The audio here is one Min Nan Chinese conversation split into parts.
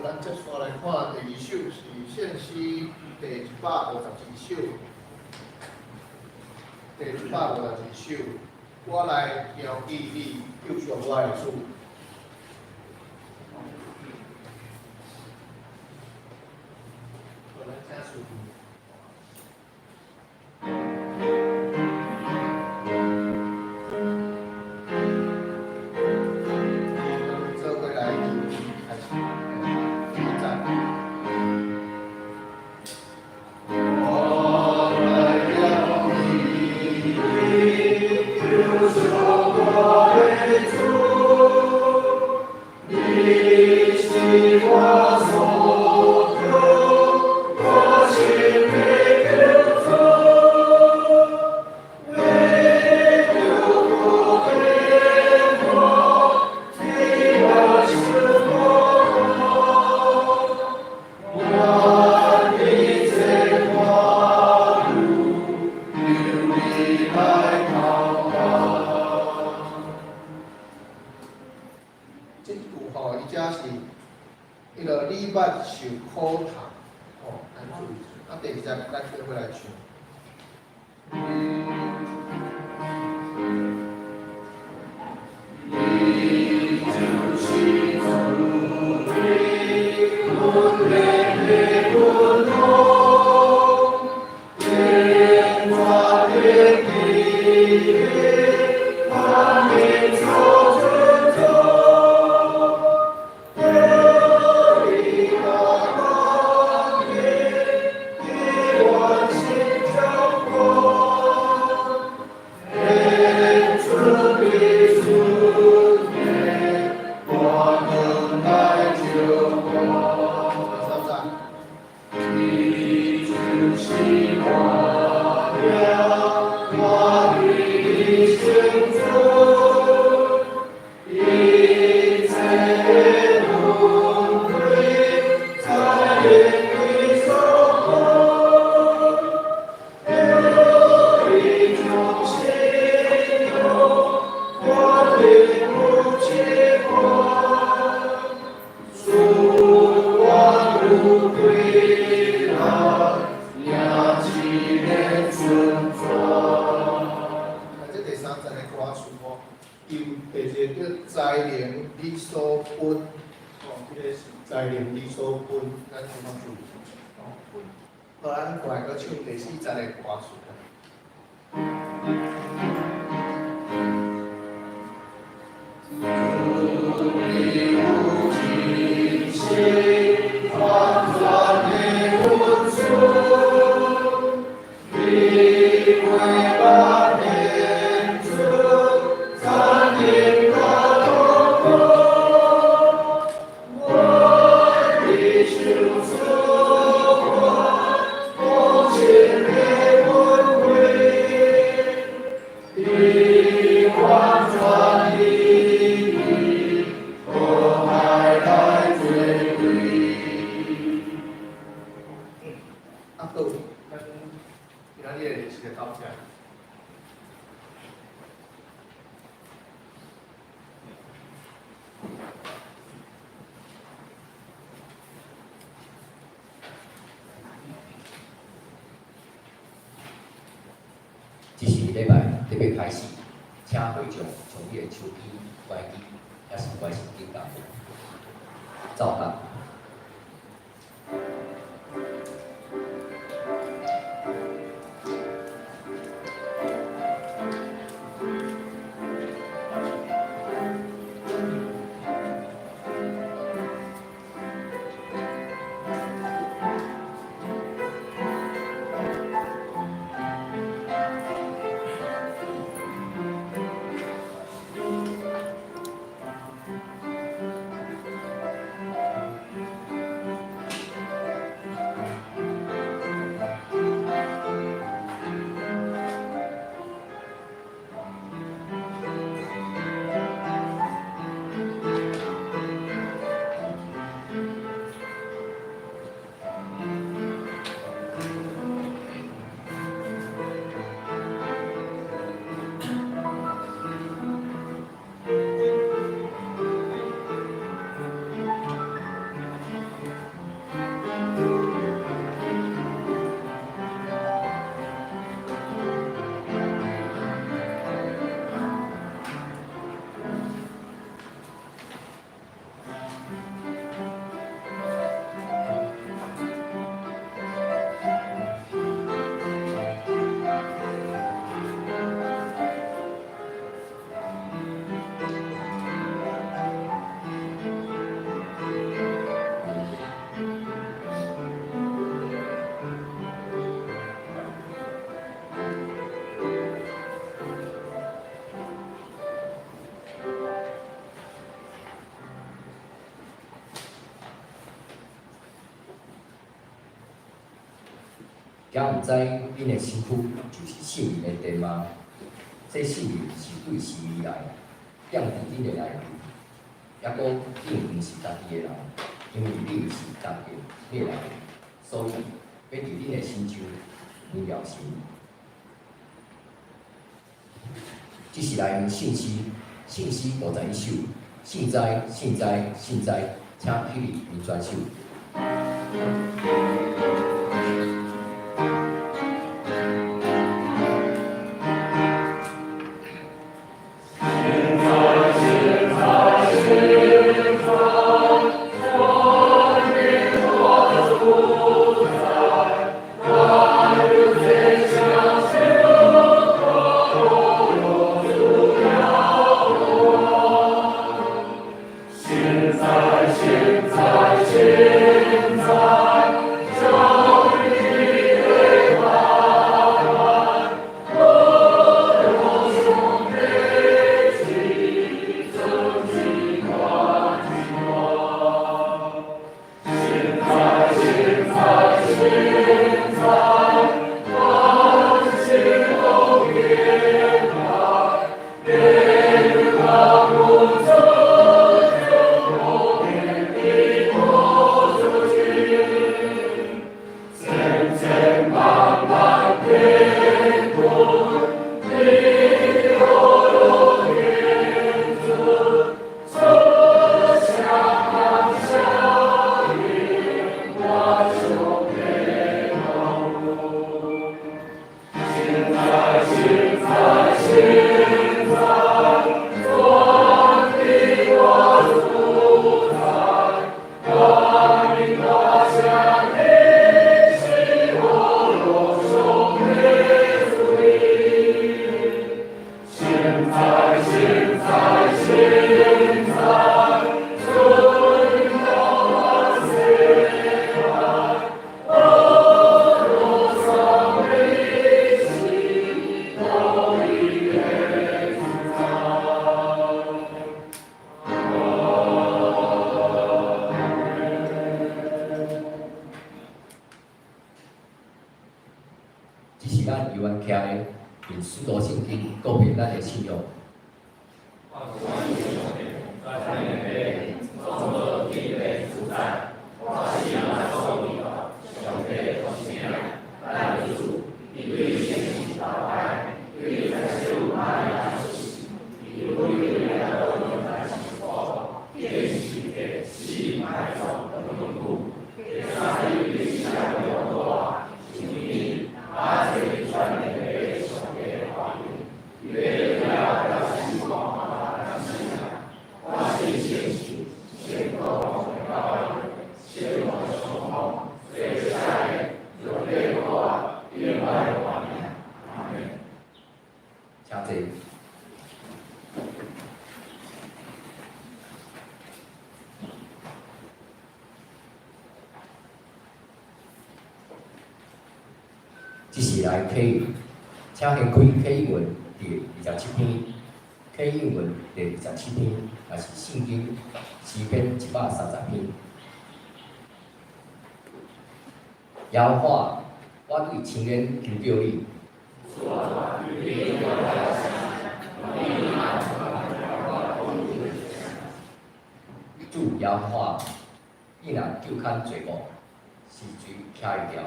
咱接續來看第二首是聖詩第152首，第152首，我來標記你，救贖我的主。好，咱請司铎。做伙來開始，第一節。我來標記你，救贖我的主，你是我所求，我心的救主，為救苦的我，替我受苦，願一切萬有由你來禱告。這句吼，伊遮是彼个禮物受苦痛，吼，咱注意。啊，第二節咱做伙來唱。你就是主的溫暖的溫柔，天轉的地的，萬民所尊重，得你大光明，的萬心掌管，天主的主權，我能來救我。第三節。你就是我了，我的神主，一切輪迴在你手中，有一種信仰，我的不切斷，主我不歸來，也一個存在。啊，這第三節的歌詞吼，伊有第一個叫才能理所分，哦，這個是才能理所分，咱通通注意。哦，好，咱過來閣唱第四節的歌詞。主你有真心，完全的恩賜，你為我獻出，殘忍的痛苦，我的受處罰，無盡的恩惠，你完全的義，苦海來追歸。啊，好，咱今仔日的練習就到這。這是禮拜特別開始，請會眾將你的手機關機，抑是關聖經功能。奏樂。敢毋知恁的身軀就是聖靈的殿嗎？這聖靈是對神而來，踮佇恁的內面，抑閣恁毋是家己的人，因為恁是重價買來的，所以欲佇恁的身上榮耀神。這是來用聖詩，聖詩51首，聖哉，聖哉，聖哉，請起立並轉手。這是咱猶原徛的，用使徒信經告白咱的信仰。請坐。這是來啟應，請掀開啟應文第27篇，啟應文第27篇，也是聖經詩篇130篇。耶和華，我對深淵求叫你。主耶和華，你若究勘罪惡，是誰徛會牢？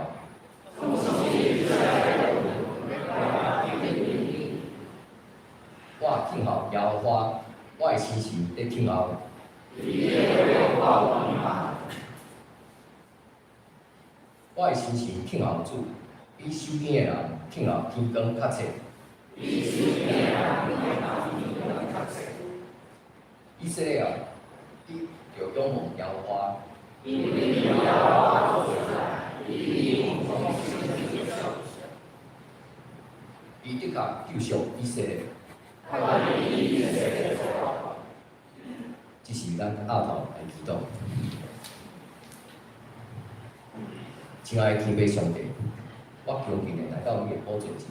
我等候耶和華，我的心神佇等候。我的心神等候主，比守天的人等候天光較切。以色列啊，你著仰望耶和華。伊的確救贖以色列。這是咱阿頭來祈禱。親愛的天父上帝，我恭敬的來到你的寶座前，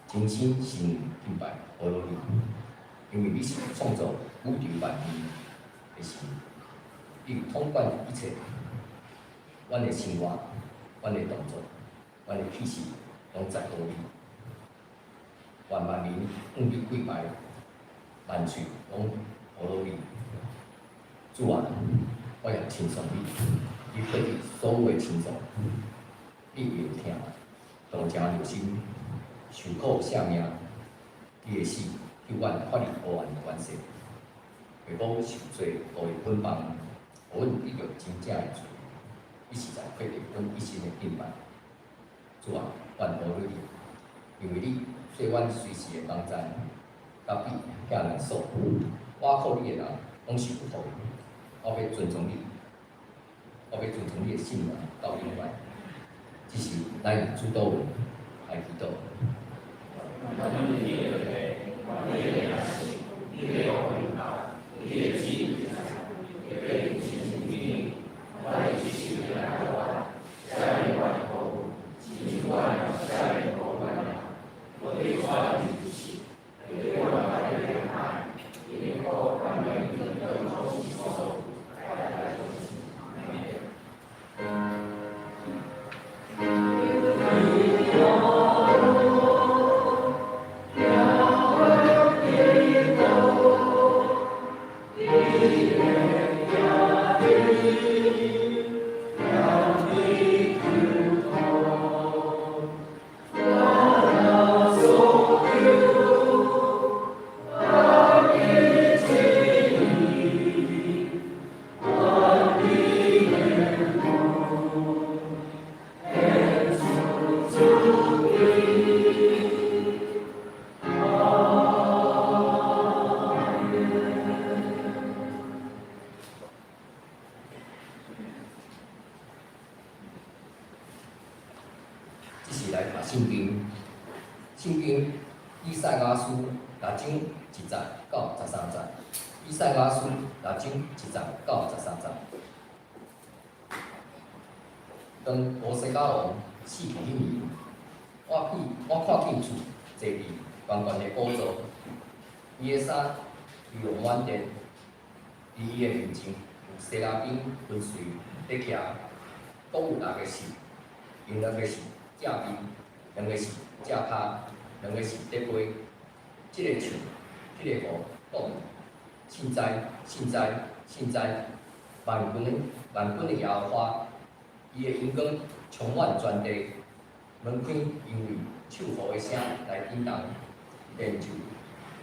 真心誠意敬拜阿羅你，因為你是創造宇宙萬物的神，你統管一切，阮的生活，阮的動作，阮阮的氣息攏在乎你。願萬民向你跪拜，萬喙攏呼嚕你。主啊，我也稱頌你，你配得所有的稱頌，你會疼，同情肉身，受苦捨命，你的死救阮脫離黑暗的權勢，父母受罪予伊捆綁，予阮得著真正的自由。你實在配得阮一生的敬拜。主啊，阮呼嚕你，因為你做阮隨時的幫贊，佮避避難所。倚靠你的人攏是有福的。我欲尊崇你，我欲尊崇你的聖名到永遠。這是咱用主禱文來祈禱。你的父，你的耶穌，你的榮耀，你的旨意，你的親像我的一生來活，赦免我的過誤，親像我赦免過阮的人。無你帶阮入試，救阮脫離兇歹，因為國、權柄、榮耀攏是所有，代代永存。阿們。這是來讀聖經，聖經以賽亞書六章一節到十三節，以賽亞書六章一節到十三節。當烏西雅王死去彼年，我看見主坐佇懸懸的寶座，伊的衫流露滿殿，佇伊的面前有西拉賓跟隨佇徛，閣有六个翅，𪜶兩个翅遮面，兩个翅遮跤，兩个翅佇飛。這个唱，彼个號講：聖哉，聖哉，聖哉！萬軍的耶和華，伊的榮光充滿全地，門檻因為唱號的聲來震動，便就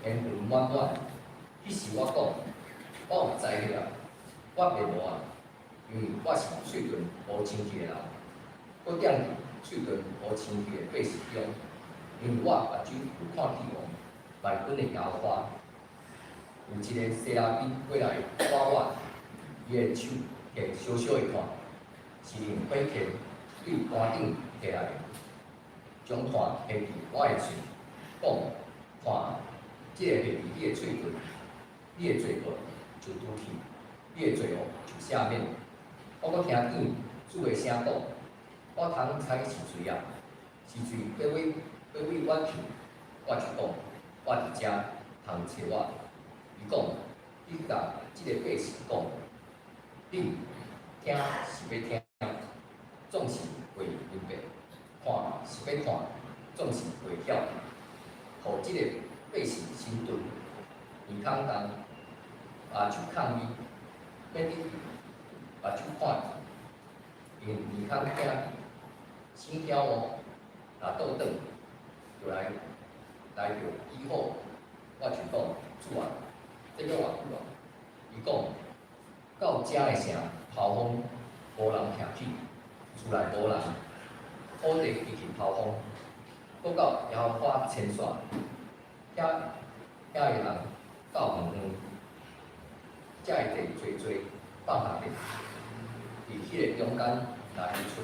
煙雲滿滿。彼時我講，我有災禍啊，我滅無啊，因為我是喙唇無清氣的人，閣踮佇喙唇無清氣的百姓中，因為我目睭有看見王，萬軍的耶和華，有一个西拉賓過來倚我，伊的手提燒燒的炭，是用火鉗對壇頂提來的，將炭提佇我的喙，講：看，這个下佇你的喙唇，你的罪過就除去，你的罪惡就赦免。我閣聽見主的聲講：我通差是誰啊？是誰欲為阮去？我就講：我佇遮，通差我。伊講：你共這个百姓講，恁聽是欲聽，總是袂明白；看是欲看，總是袂曉。予這个百姓心鈍，耳孔重，目睭空伊，免得目睭看見，𪜶耳孔聽見，心曉悟，若倒轉，就來著醫好。我就講：主啊，這欲偌久啊？伊講：到遮的城頭風無人徛起，厝內無人，土地失去頭風，閣到耶和華遷徙，遐的人到遠遠，才會地濟濟放下去。佇彼个中間，若離出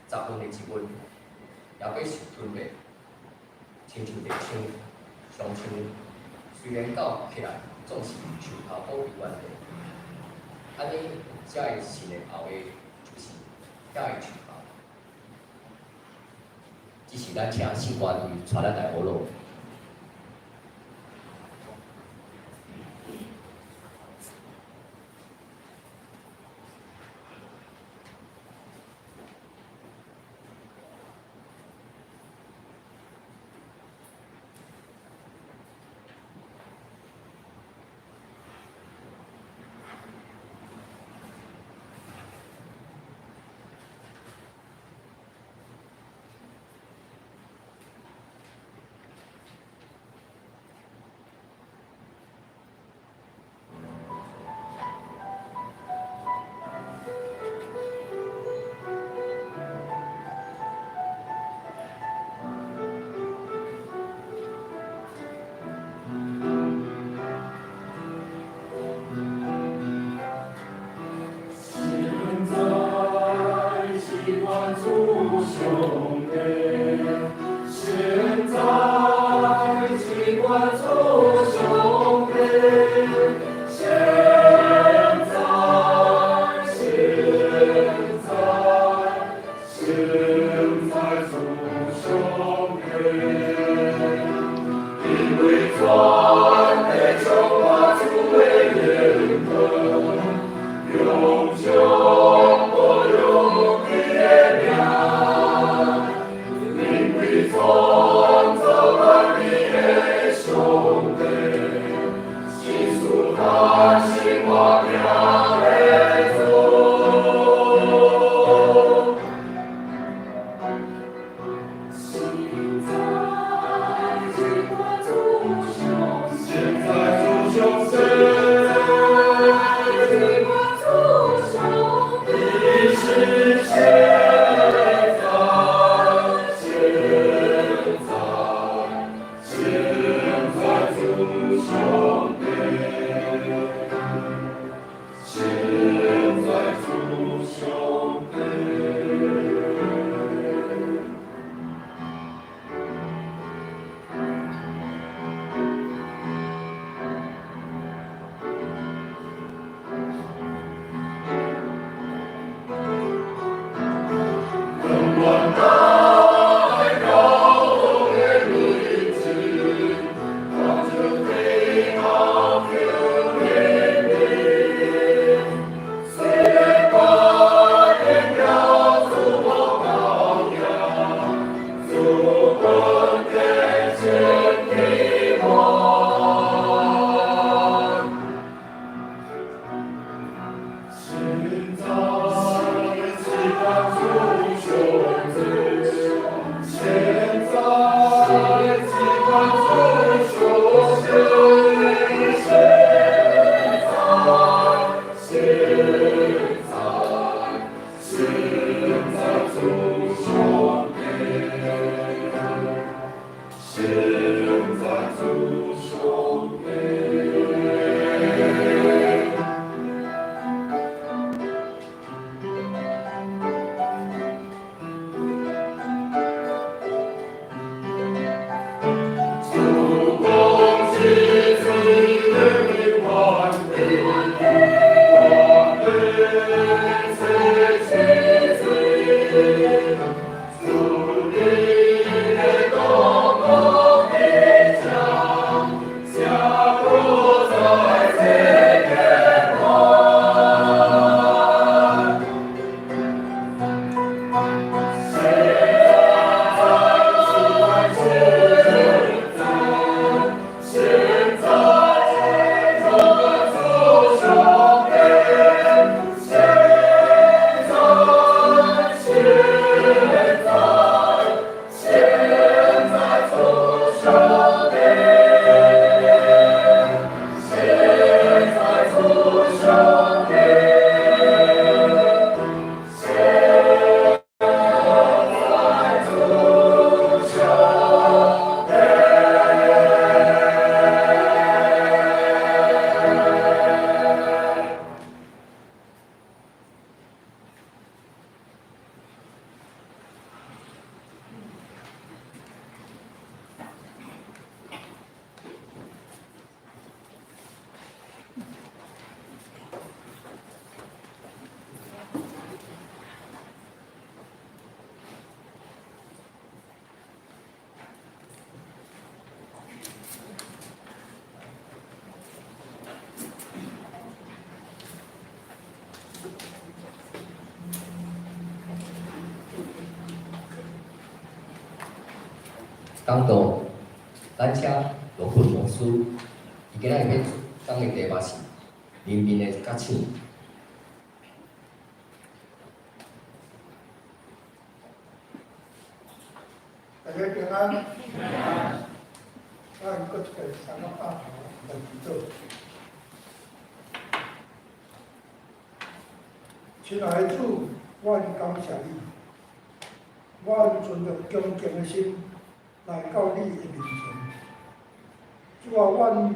十分的一分，也欲受吞滅，親像地槍上槍，雖然鬥起來，總是樹頭保持原地。按呢，才會信的後裔，就是遐的樹頭。這是咱請聖歌隊帶咱來學咯。講道，咱請羅坤牧師，伊今仔日欲講的題目是靈面的覺醒。大家平安。咱閣一個三個百頭來祈禱。親愛的主，阮感謝你，阮存著恭敬的心來到你的面前。主啊，阮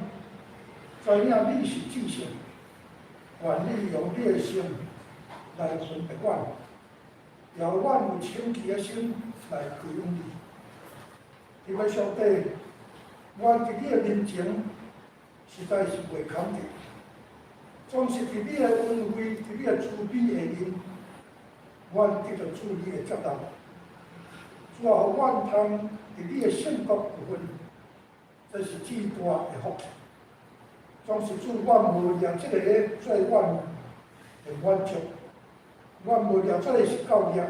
知影你是至聖，願你用你的聖來分別阮，予阮有清潔的心來歸向你。天父上帝，阮佇你的面前實在是袂堪得，總是佇你的恩惠、佇你的慈悲下面，阮得著主你的接納。主啊，予阮通佇你的聖國有份，這是至大的福氣。總是主，阮無掠這個做阮的滿足，阮無掠這個是夠掠，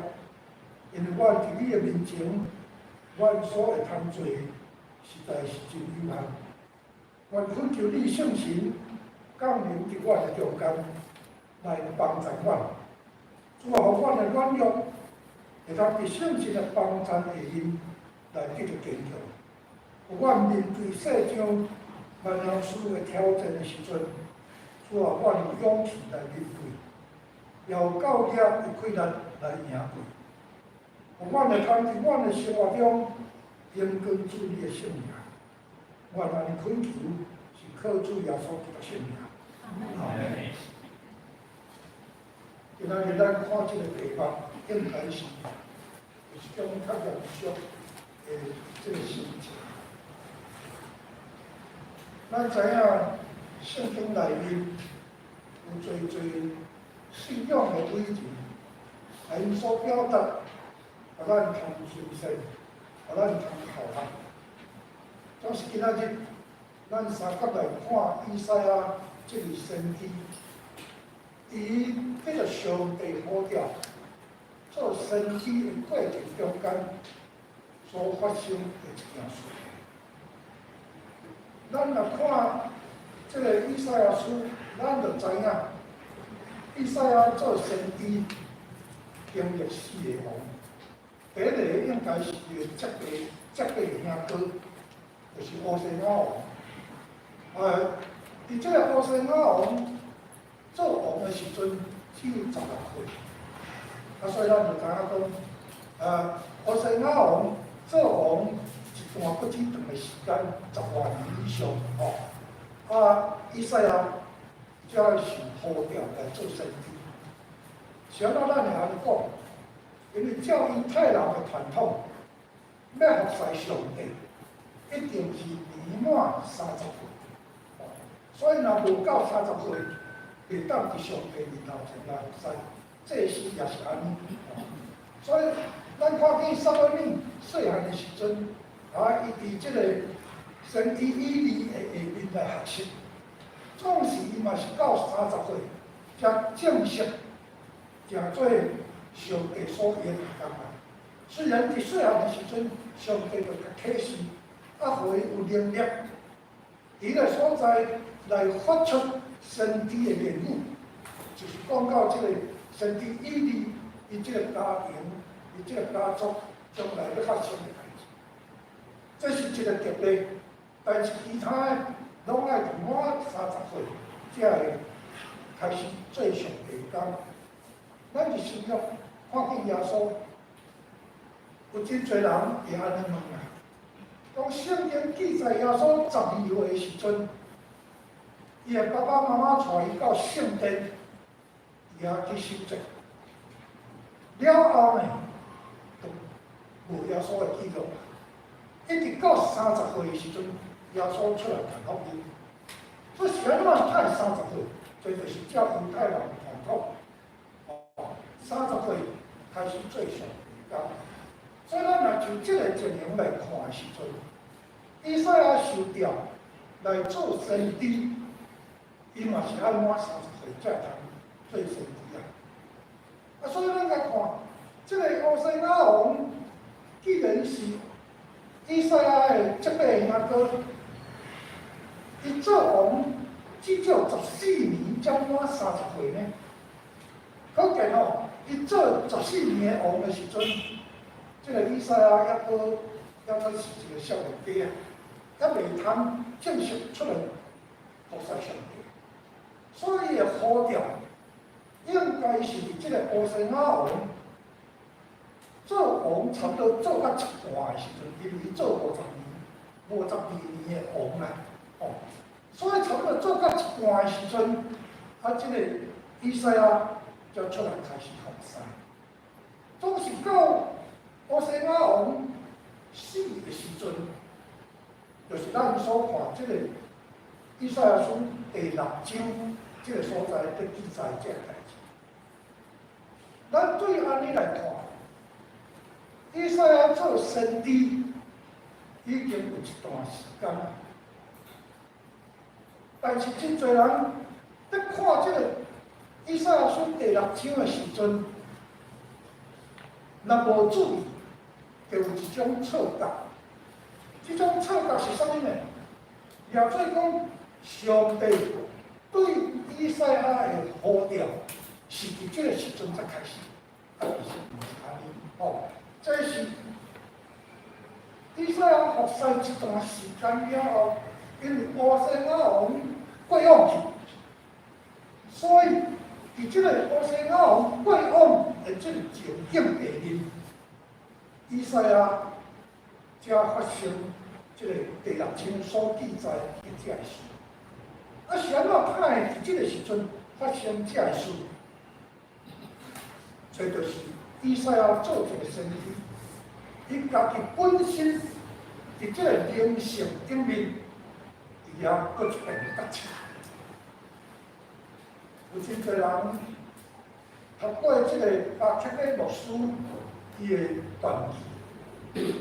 因為阮佇你的面前，阮所會通做的實在是真有限。阮懇求你聖神降臨佇阮的中間，來幫助阮。主啊，予阮的軟弱會當佇聖神的幫助下面來得著堅強。予阮面對世上萬樣事的挑戰的時陣，主啊，阮有勇氣來面對，也有夠力的氣力來贏過。予阮會通佇阮的生活中榮光主你的聖名。阮按呢懇求，是靠主耶穌基督聖名。阿們。今仔日咱看這個題目，應該是有一種較嚴肅的這個心情。咱知影聖經內面有濟濟信仰的偉人，啊，𪜶所表達，予咱通深省，予咱通學習。總是今仔日，咱三角來看以賽亞這个先知，伊得著上帝呼召做先知的過程中間所發生的一件事。咱若看這个以賽亞書，咱就知影，以賽亞做先知經歷四个王，第一个應該是伊的接爸兄哥，就是烏西亞王。佇這個烏西亞王做王的時陣，只有16歲，啊，所以咱就知影講，烏西亞王做王一段閣真長的時間，十外年以上，吼。啊，以賽亞才受呼召來做先知。是按怎咱會按呢講？因為照猶太人的傳統，欲服侍上帝，一定是年滿三十歲。所以若無夠三十歲，袂當佇上帝面頭前來服侍。祭司也是按呢。所以咱看見撒母耳細漢的時陣，啊，伊佇這個先知以利的下面來學習，總是伊嘛是到三十歲才正式成做上帝所用的工人。雖然佇細漢的時陣，上帝就共啟示，啊，予伊有能力佇个所在來發出先知的言語，就是講到這個先知以利，伊這個家庭，伊這個家族將來欲發生的代誌。這是一個特例，但是其他的攏愛佇滿三十歲才會開始做上帝工。咱佇新約看見耶穌，有真濟人會按呢問啊。當聖經記載耶穌12歲的時陣，伊的爸爸媽媽帶伊到聖殿，佇遐去守節。了後呢，就無耶穌的記錄。一直到三十歲的時陣，耶穌出來傳福音。所以是按怎才會三十歲？這就是照猶太人的傳統。哦，三十歲開始做上帝工。所以咱若就這個情形來看的時陣，以賽亞受召來做先知，伊嘛是愛滿三十歲才會通做先知啊。啊，所以咱來看，這個烏西亞王既然是以以賽亞的這個兄哥，伊做王至少十四年，才滿30歲呢。可見哦，伊做十四年的王的時陣，這個以賽亞猶閣是一個少年家啊，猶未通正式出來服侍上帝，所以伊的呼召應該是佇這個烏西雅王做王差不多做到一半的時陣，因為伊做50年、52年的王啦，哦，所以差不多做到一半的時陣，啊，這個以賽亞才出來開始服侍。總是到烏西雅王死的時陣，就是咱所看這個以賽亞書第六章這個所在咧記載這个代誌。咱對按呢來看，以賽亞做先知已經有一段時間，但是真濟人咧看這個以賽亞書第六章的時陣，若無注意，就有一種錯覺。這種錯覺是啥物呢？也做講上帝對以賽亞的呼召是佇這個時陣才開始，啊，其實毋是按呢，吼，這是以賽亞服侍一段時間了後，因為烏西雅王過往去，所以佇這個烏西雅王過往的這個情景下面，以賽亞才發生這個第六章所記載的這个事。啊，是按怎會佇這個時陣發生這个事？這就是以賽亞做一個先知，伊家己本身佇這個靈性頂面，佇遐閣一遍覺醒。有真濟人讀過這個巴克禮牧師伊的傳記，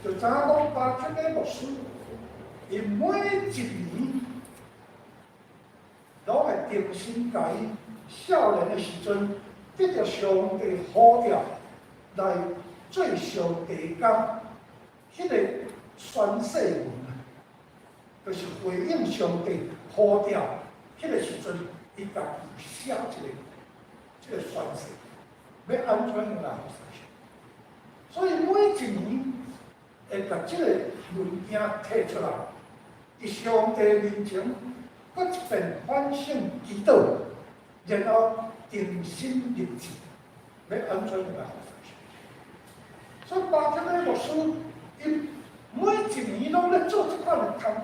就知影講巴克禮牧師，伊每一年攏會重新共伊少年的時陣，得著上帝呼召來做上帝工，彼個宣誓文啊，就是回應上帝呼召，彼個時陣，伊家己寫一個這個宣誓，欲按怎樣來服侍。所以每一年會共這個文件提出來，佇上帝面前，閣一遍反省祈禱，然後重新立志，欲按怎樣來服侍。所以巴克禮牧師，伊每一年攏咧做這款的工課，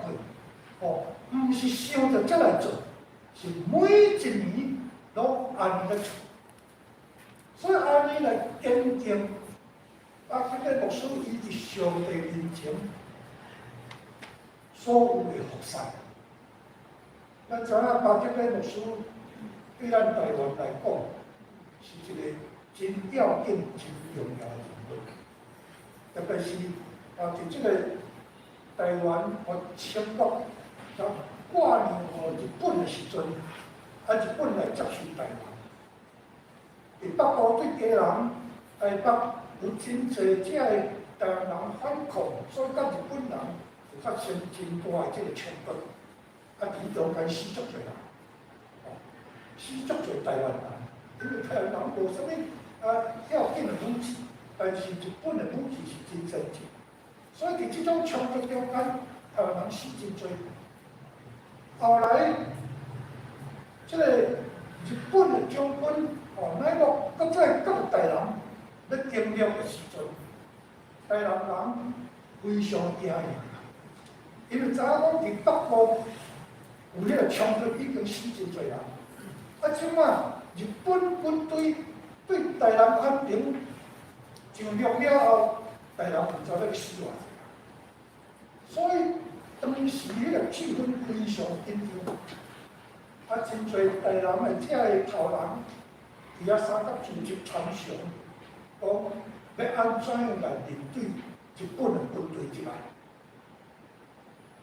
哦，毋是想著才來做，是每一年攏按呢咧做。所以按呢來堅定巴克禮牧師伊佇上帝面前所有的服侍。咱知影巴克禮牧師對咱台灣來講是一個真要緊、真重要的人物，特別是啊，佇這個台灣予清國啊割讓予日本的時陣，啊日本來接收台灣。佇北部對基隆、台北有真濟這个台灣人反抗，所以佮日本人有發生真大的這個衝突，啊，佇中間死足濟人，哦，死足濟台灣人，因為台灣人無啥物啊要緊的武器，但是日本的武器是真先進，所以佇這種衝突中間，台灣人死真濟。後來，這個日本的將軍哦，乃木閣再閣台南欲經略的時陣，台南人非常驚伊，因為知影講佇北部有彼個衝突已經死真濟人，啊，這馬日本軍隊對台南安平上陸了後，台南毋知欲死偌濟人，所以當時彼個氣氛非常緊張，啊，真濟台南的這个頭人佇遐相佮組織參詳，講欲按怎樣來面對日本的軍隊入來。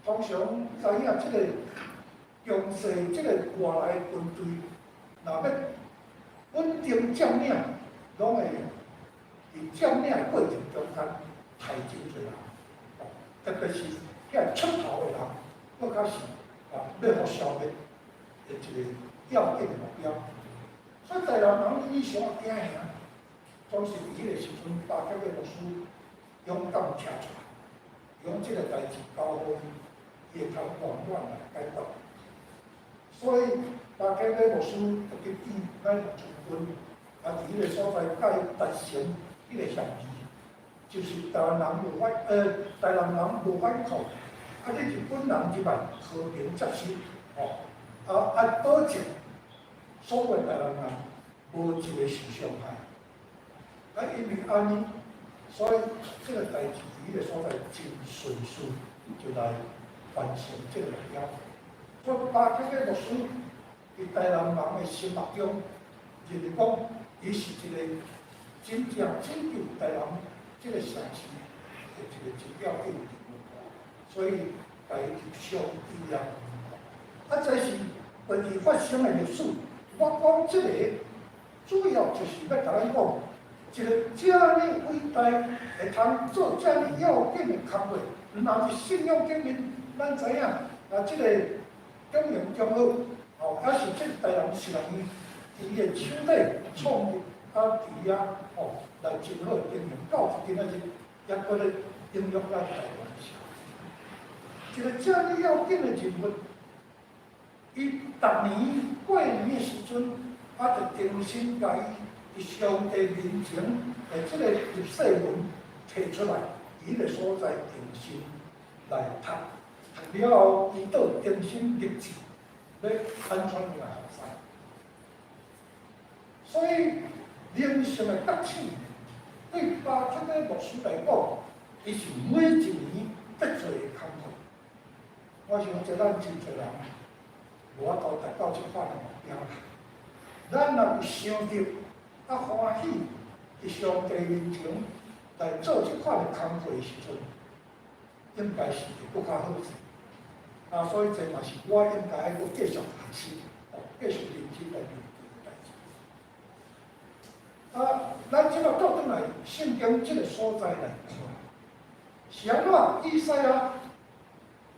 通常知影這個強勢這個外來軍隊，若欲穩定佔領，攏會佇佔領的過程中間刣真濟人。特別是遐出頭的人，閣較是啊欲予消滅的一個要緊的目標。所以台南人以前驚嚇，總是佇彼個時陣，巴結的牧師勇敢站出來，用這個代誌交予伊，伊會通圓滿來解決。所以巴結的牧師就去見乃祿將軍，啊，佇彼個所在佮伊達成彼個協議，就是台南人無反抗，啊，你日本人入來和平接受，吼，啊，保證所有台南人無一個受傷害。啊，因為按呢，所以這個代誌佇彼個所在真順遂，就來完成這個目標。所以巴結的牧師佇台南人的心目中，認為講伊是一個真正拯救台南這個城市的一個真要緊的人物，所以共伊上紀念。啊，這是過去發生的歷史。我講這個主要就是欲共咱講，一個遮爾偉大，會通做遮爾要緊的工作，毋但是信仰頂面，咱知影啊，這個經營中好，吼，抑是這個台南神學院，佇伊的手底創立啊，佇遐吼來真好的經營，到今仔日猶閣咧影響咱台灣社會。一個遮爾要緊的人物，伊逐年過年的時陣，啊，就重新共伊佇上帝面前的這個入世文提出來，佇彼個所在重新來讀，讀了後，伊倒重新立志，欲安怎樣來服侍。所以靈性的覺醒，對巴結的牧師來講，伊是每一年必做的工課。我想這咱真濟人無法度達到這款的目標啦。咱若有想著啊歡喜佇上帝面前來做這款的工課的時陣，應該是會閣較好勢。啊，所以這嘛是我應該愛閣繼續學習，哦，繼續認真來面對的代誌。啊，咱這擺倒轉來聖經這個所在來看，是按怎？以賽亞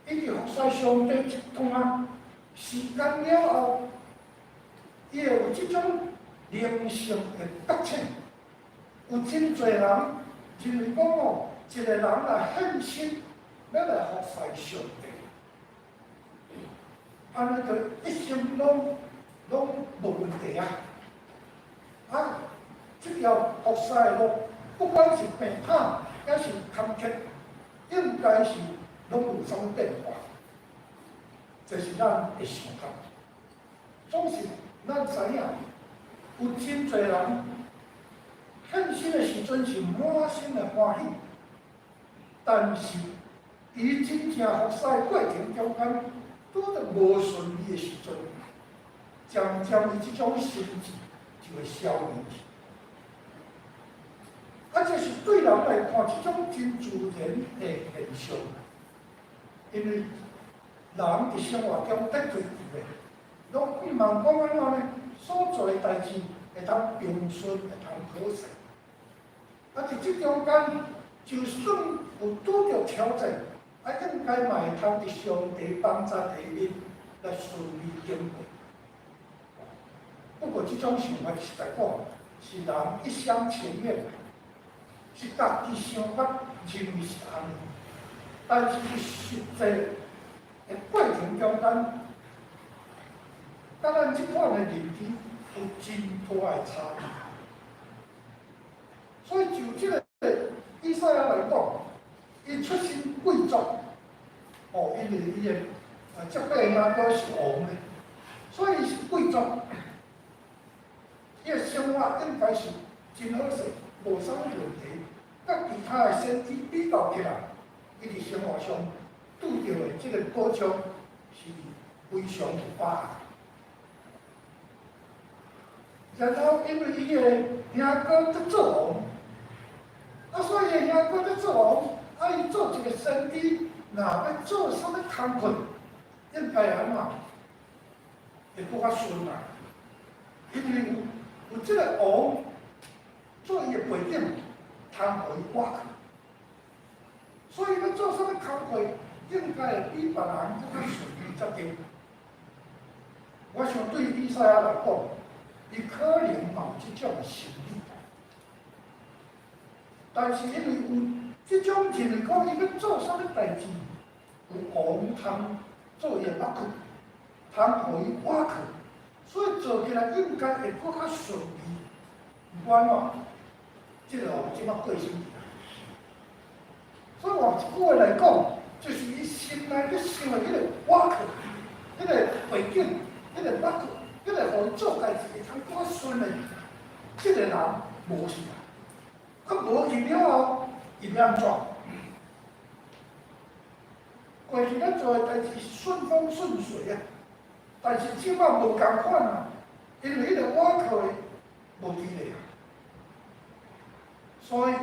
伊佇服侍上帝一段時間了後，伊會有這種靈性的覺醒。有真濟人認為講哦，一個人若獻身欲來服侍上帝，按呢就一生攏無問題啊！啊，這條服侍的路，不管是平坦抑是坎坷，應該是攏無啥物變化。這是咱的想法。總是咱知影，有真濟人獻身的時陣是滿心的歡喜，但是伊真正服侍過程中間，拄著無順利的時陣，漸漸伊這種心志就會消弭去。啊，這是對人來看一種真自然的現象，因為人佇生活中得罪伊的，攏毋茫講按怎呢？所做的代誌會通平順，會通好勢。啊，佇這中間，就算有拄著挑戰，啊，應該嘛會通佇上帝幫助下面來順利經過。不過，這種想法實在講，是人一廂情願，是家己想法認為是按呢，但是佇實際的過程中間，佮咱這款的認知有真大的差異。所以就這個以賽亞來講，伊出身貴族，哦，因為伊的啊，這輩兄哥是王的，所以伊是貴族，伊的生活應該是真好勢，無啥物問題。佮其他的先知比較起來，伊佇生活上拄著的這個保障是非常有把握。然後因為伊的兄哥得做王，啊，所以伊兄哥得做王，啊，伊做一個先知，若欲做啥物工課，應該按怎？會閣較順啊，因為有這個王做伊的背景，通予伊倚靠。所以欲做啥物工課，應該會比別人閣較順利才對。我想對以賽亞來講，伊可能嘛有這種心理，但是因為有這種認為講，伊欲做啥物代誌，有王通做伊的目窟，通予伊倚靠，所以做起來應該會閣較順利。毋管怎，這個王這馬過身去啊。所以換一句話來講，就是伊心內咧想的彼個倚靠，彼個背景，彼個目窟，彼個予伊做代誌會通閣較順的，這個人無去啊。啊，無去了後，伊欲按怎？過去咱做的代誌順風順水啊，但是這馬無仝款啊，因為彼個倚靠的無佇咧啊，所以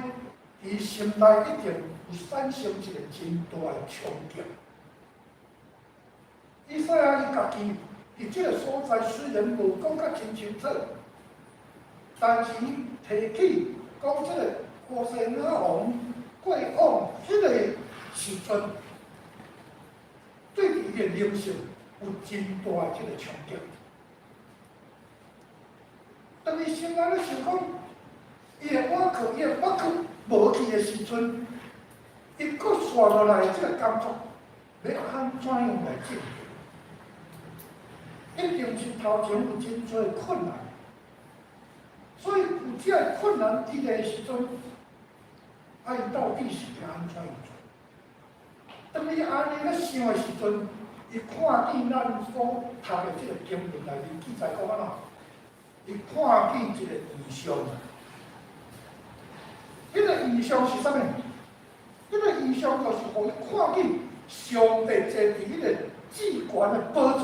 伊心內一定有產生一個真大的衝擊。以賽亞伊家己佇這個所在雖然無講甲真清楚，但是伊提起講這個烏西雅王過往彼個時陣，對伊的靈性有真大的這個衝擊。當伊心內咧想講，伊的倚靠，伊的目窟無去的時陣，伊閣紲落來這個工作，欲按怎樣來進行？一定是頭前有真濟困難，所以有這個困難佇咧的時陣，啊，伊到底是欲按怎樣做？當伊按呢咧想的時陣，伊看見咱所讀的這個經文內面記載講按怎？伊看見一個異象，彼個異象是啥物？彼個異象就是予伊看見上帝坐佇彼個至懸的寶座，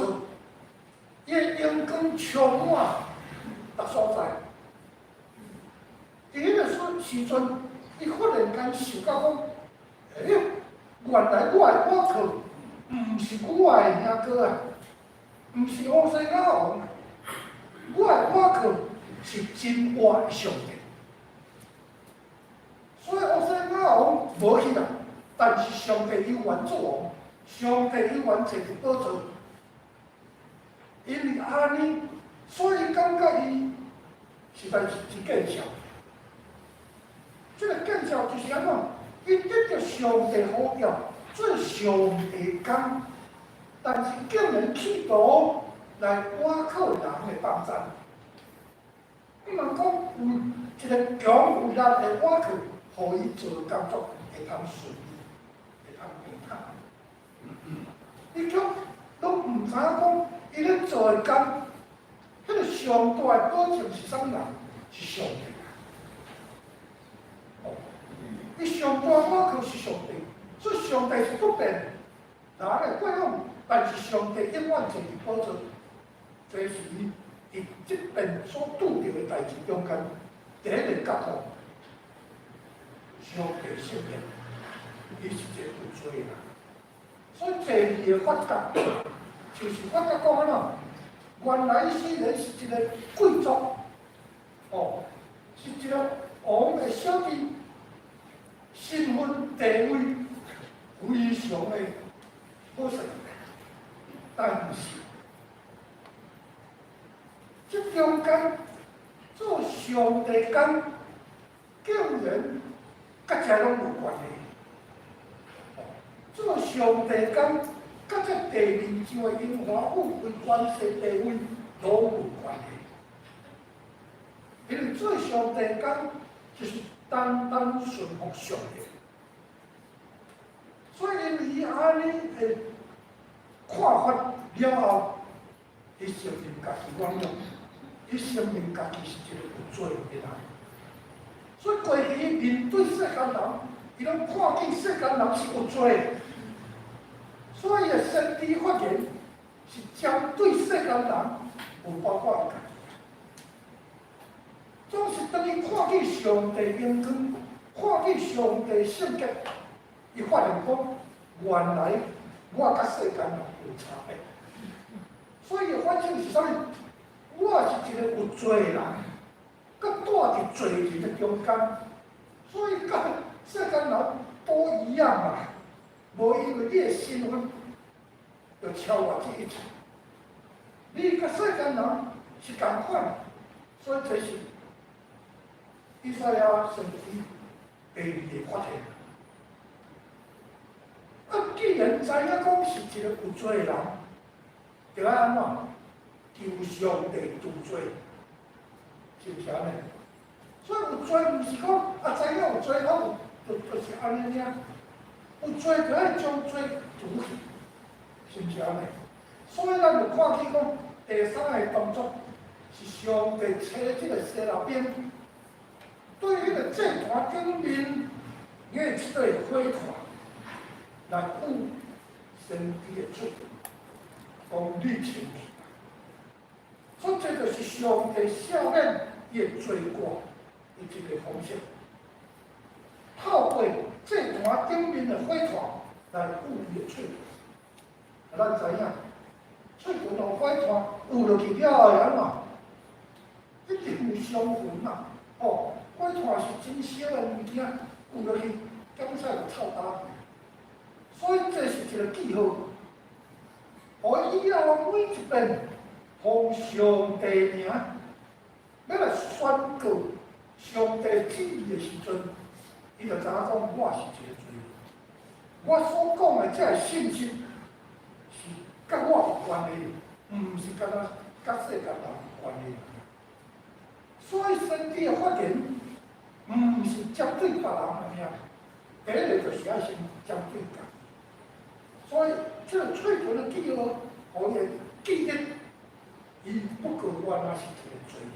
伊的榮光充滿逐所在。佇彼個時陣，伊忽然間想到講：欸，原來我的倚靠毋是我的兄哥啊，毋是烏西雅王，我的倚靠是真活的上帝。所以烏西雅王無去啦，但是上帝猶原做王，上帝猶原坐佇寶座。因為按呢，所以感覺伊實在是一見笑。這個見笑就是按怎？伊得著上帝呼召做上帝工，但是竟然企圖來倚靠人的幫贊。毋通講有一個強有力的倚靠，予伊做工作會通順利，會通平坦。伊卻攏毋知影講，伊咧做的工，彼個上大的保證是啥物人？是上帝。哦，伊上大倚靠是上帝，所以上帝是不變，人的過往，但是上帝永遠坐佇寶座，這是伊佇這遍所拄著的代誌中間第一個覺悟。上帝承認，伊是一個有罪的人，所以第二個發覺，就是發覺講按怎？原來雖然是一個貴族，哦，是一個王的小弟，身份地位非常的好勢，但是這中間做上帝工，竟然佮這攏無關係。做上帝工，佮這地面上的榮華富貴、權勢地位攏無關係。因為做上帝工就是單單順服上帝，所以因為伊按呢的看法了後，伊承認家己軟弱，伊承認家己是一個有罪的人。所以過去伊面對世間人，伊攏看見世間人是有罪的，所以伊的先知發言是針對世間人，無包括伊家己。總是當伊看見上帝榮光，看見上帝聖潔，伊發現講，原來我佮世間人有差別。所以伊反省是啥物？我是一個有罪的人，閣蹛佇罪人的中間，所以佮世間人都一樣嘛，無因為你的身份就超越這一切。你佮世間人是仝款，所以這是以賽亞先知第二个發現。啊，既然知影講是一個有罪的人，就愛按怎？求上帝除罪，是毋是按呢？所以有罪毋是講啊，知影有罪，好就是按呢爾。有罪就愛將罪除去，是毋是按呢？所以咱就看見講第三个動作是上帝差這個洗拉兵，對彼個祭壇頂面捏這個火炭來捂先知的喙，講你清氣。所以這就是上帝赦免伊的罪過的一個方式，透過祭壇頂面的火炭來捂伊的喙。咱知影，喙唇予火炭捂落去了後會按怎？一定有傷痕啊！哦，火炭是真燒的物件，捂落去，檢屎就臭焦去。所以這是一個記號，予以後每一遍奉上帝名欲來宣告上帝旨意的時陣，伊就知影講我是一個罪人，我所講的這个信息是佮我有關係，毋是敢若佮世間人有關係。所以先知的發言，毋是針對別人的爾，第一个就是愛先針對家己。所以這个喙唇的記號，予伊記得，伊不過原來是一個罪人。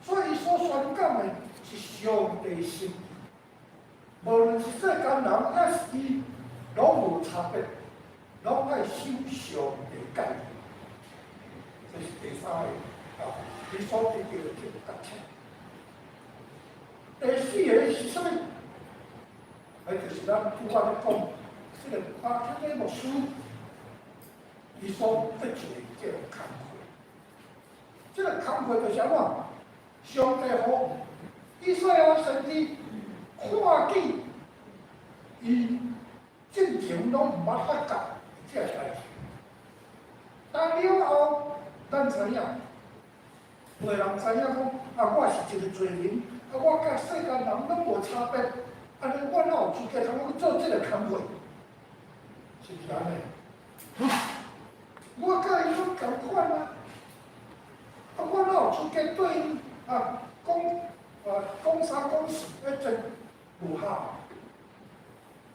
所以伊所宣講的是上帝心意，無論是世間人抑是伊，攏無差別，攏愛守上帝誡命。這是第三个啊，伊所得著的這个決策。第四个是啥物？彼就是咱拄仔咧講，這个巴天的牧師，伊所得著的這个工課。這个工課就是按怎？上帝予以賽亞先知看見伊進前攏毋捌發覺這个代誌。但了後，咱知影，有的人知影講，啊，我是一個罪人，啊，我佮世間人攏無差別，按呢，我哪有資格通去做這个工課？是毋是按呢？我佮𪜶攏仝款啊，啊，我哪有資格對𪜶啊講啊講三講四，彼真無效。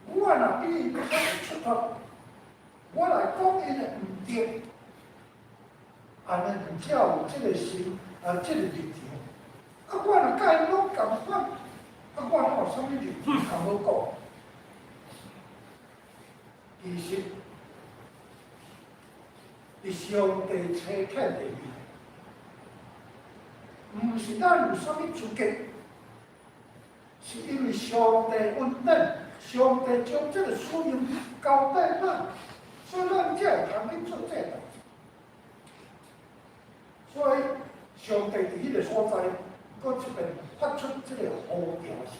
我若比𪜶較有出頭，我來講𪜶的毋對，按呢毋才有這個心啊，這個立場。啊，我若佮𪜶攏仝款，啊，我哪有啥物立場通好講？其實，佇上帝差遣的伊，毋是咱有啥物資格，是因為上帝恩典，上帝將這個使命交代咱，所以咱才會通去做這个代誌。所以，上帝佇彼个所在，閣這邊發出這個呼召聲。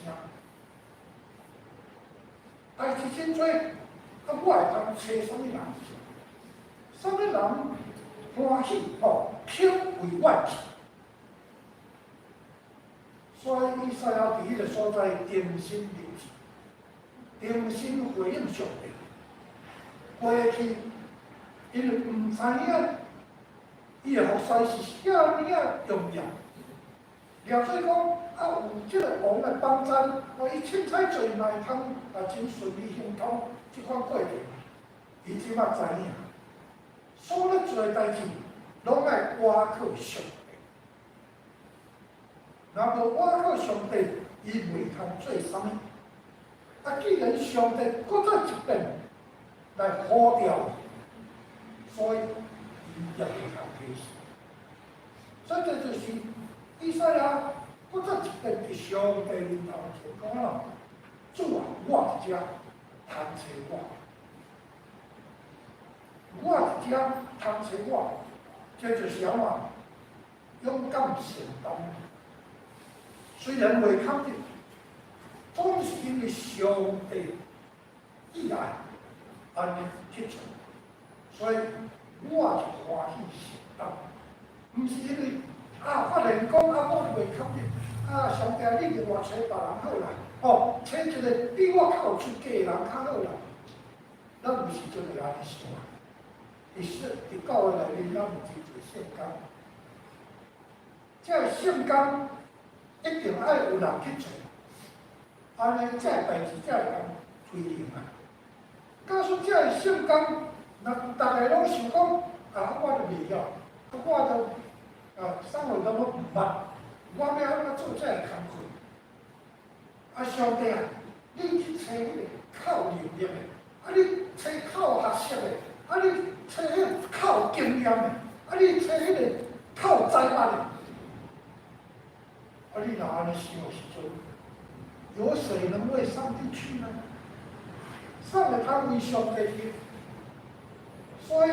代誌真濟，啊，我會通揣啥物人？啥物人歡喜吼，肯為我去？所以以賽亞佇彼个所在重新立志，重新回應上帝。過去，因為毋知影伊的服侍是遐爾仔重要，掠做講啊有這个王的幫贊，啊伊凊彩做嘛會通啊真順利亨通，這款過程，伊這馬知影，所咧做的代誌，攏愛倚靠上帝。若無倚靠上帝，伊袂通做啥物。啊，既然上帝閣再一遍來呼召，所以伊也袂通推辭。所以這就是以賽亞閣再一遍佇上帝面頭前講啊：主啊，我佇遮，通揣我，我佇遮通揣我，這就是按怎勇敢承擔。雖然袂確定，總是因為上帝意愛按呢去做，所以我就歡喜承擔，毋是因為啊發現講啊我袂吸引，啊上帝你另外揣別人好啦，哦，揣一個比我較有資格的人較好啦，咱毋是真會按呢想。佇教會內面，咱有真濟聖工，這个聖工一定愛有人去做，按呢這个代誌才會當推行啊。假使這个聖工，若逐个攏想講啊，我就袂曉，啊，我就啊，啥物都攏毋捌，我欲按怎做這个工課？啊，上帝啊，你去揣彼個較有能力的，啊，你揣較有學識的，啊，你揣彼個較有經驗的，啊，你揣彼個較有才幹的，啊，你若按呢想的時陣，有誰能為上帝去呢？啥會通為上帝去？所以，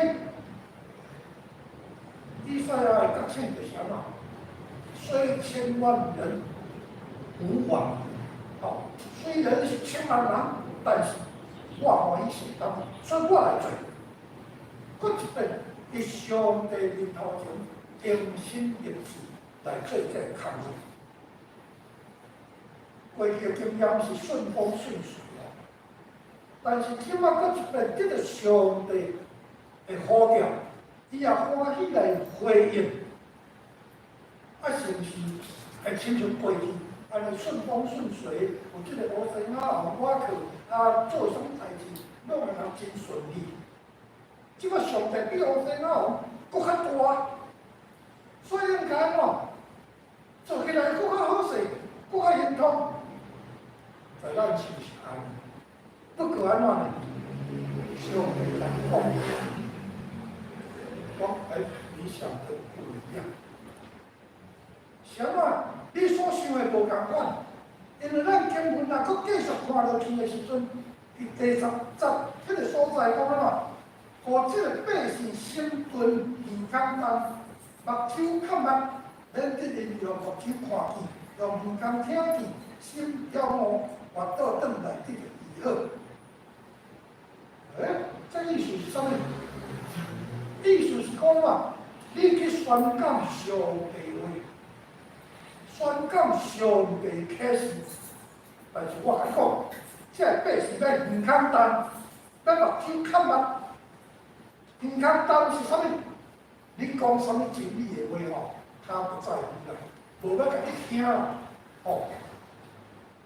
以賽亞的覺醒就是按怎？雖千萬人吾往矣。哦，雖然是千萬人，但是我歡喜承擔，所以我來做。閣一遍，佇上帝面頭前定心立志來做這个工作。過去的經驗是順風順水啊，但是這擺閣一遍得著上帝的呼叫，伊也歡喜來回應。啊，是毋是會親像過去按呢順風順水？有這个烏西亞予我去啊，做啥物代誌，攏會通真順利。這擺上帝比烏西亞王閣較大，所以應該按怎做起來閣較好勢，閣較亨通。在咱是毋是按呢？不過按怎呢？上帝來講，講哎，你想的不一樣。啥物？你所想的無仝款，因為咱經文若閣繼續看落去的時陣，佇第10節彼个所在講按怎？予這个百姓心鈍耳空重，目睭崁目，免得𪜶用目睭看見，用耳孔聽見，心了悟，還倒轉來得著醫好。欸，這意思是啥物？意思是講啊，你去宣講上帝話，宣講上帝啟示，但是我共你講，這个百姓欲耳孔重，欲目睭崁目，耳孔重是啥物？你講啥物真理的話吼，他不在乎啦，無欲共你聽啦，吼。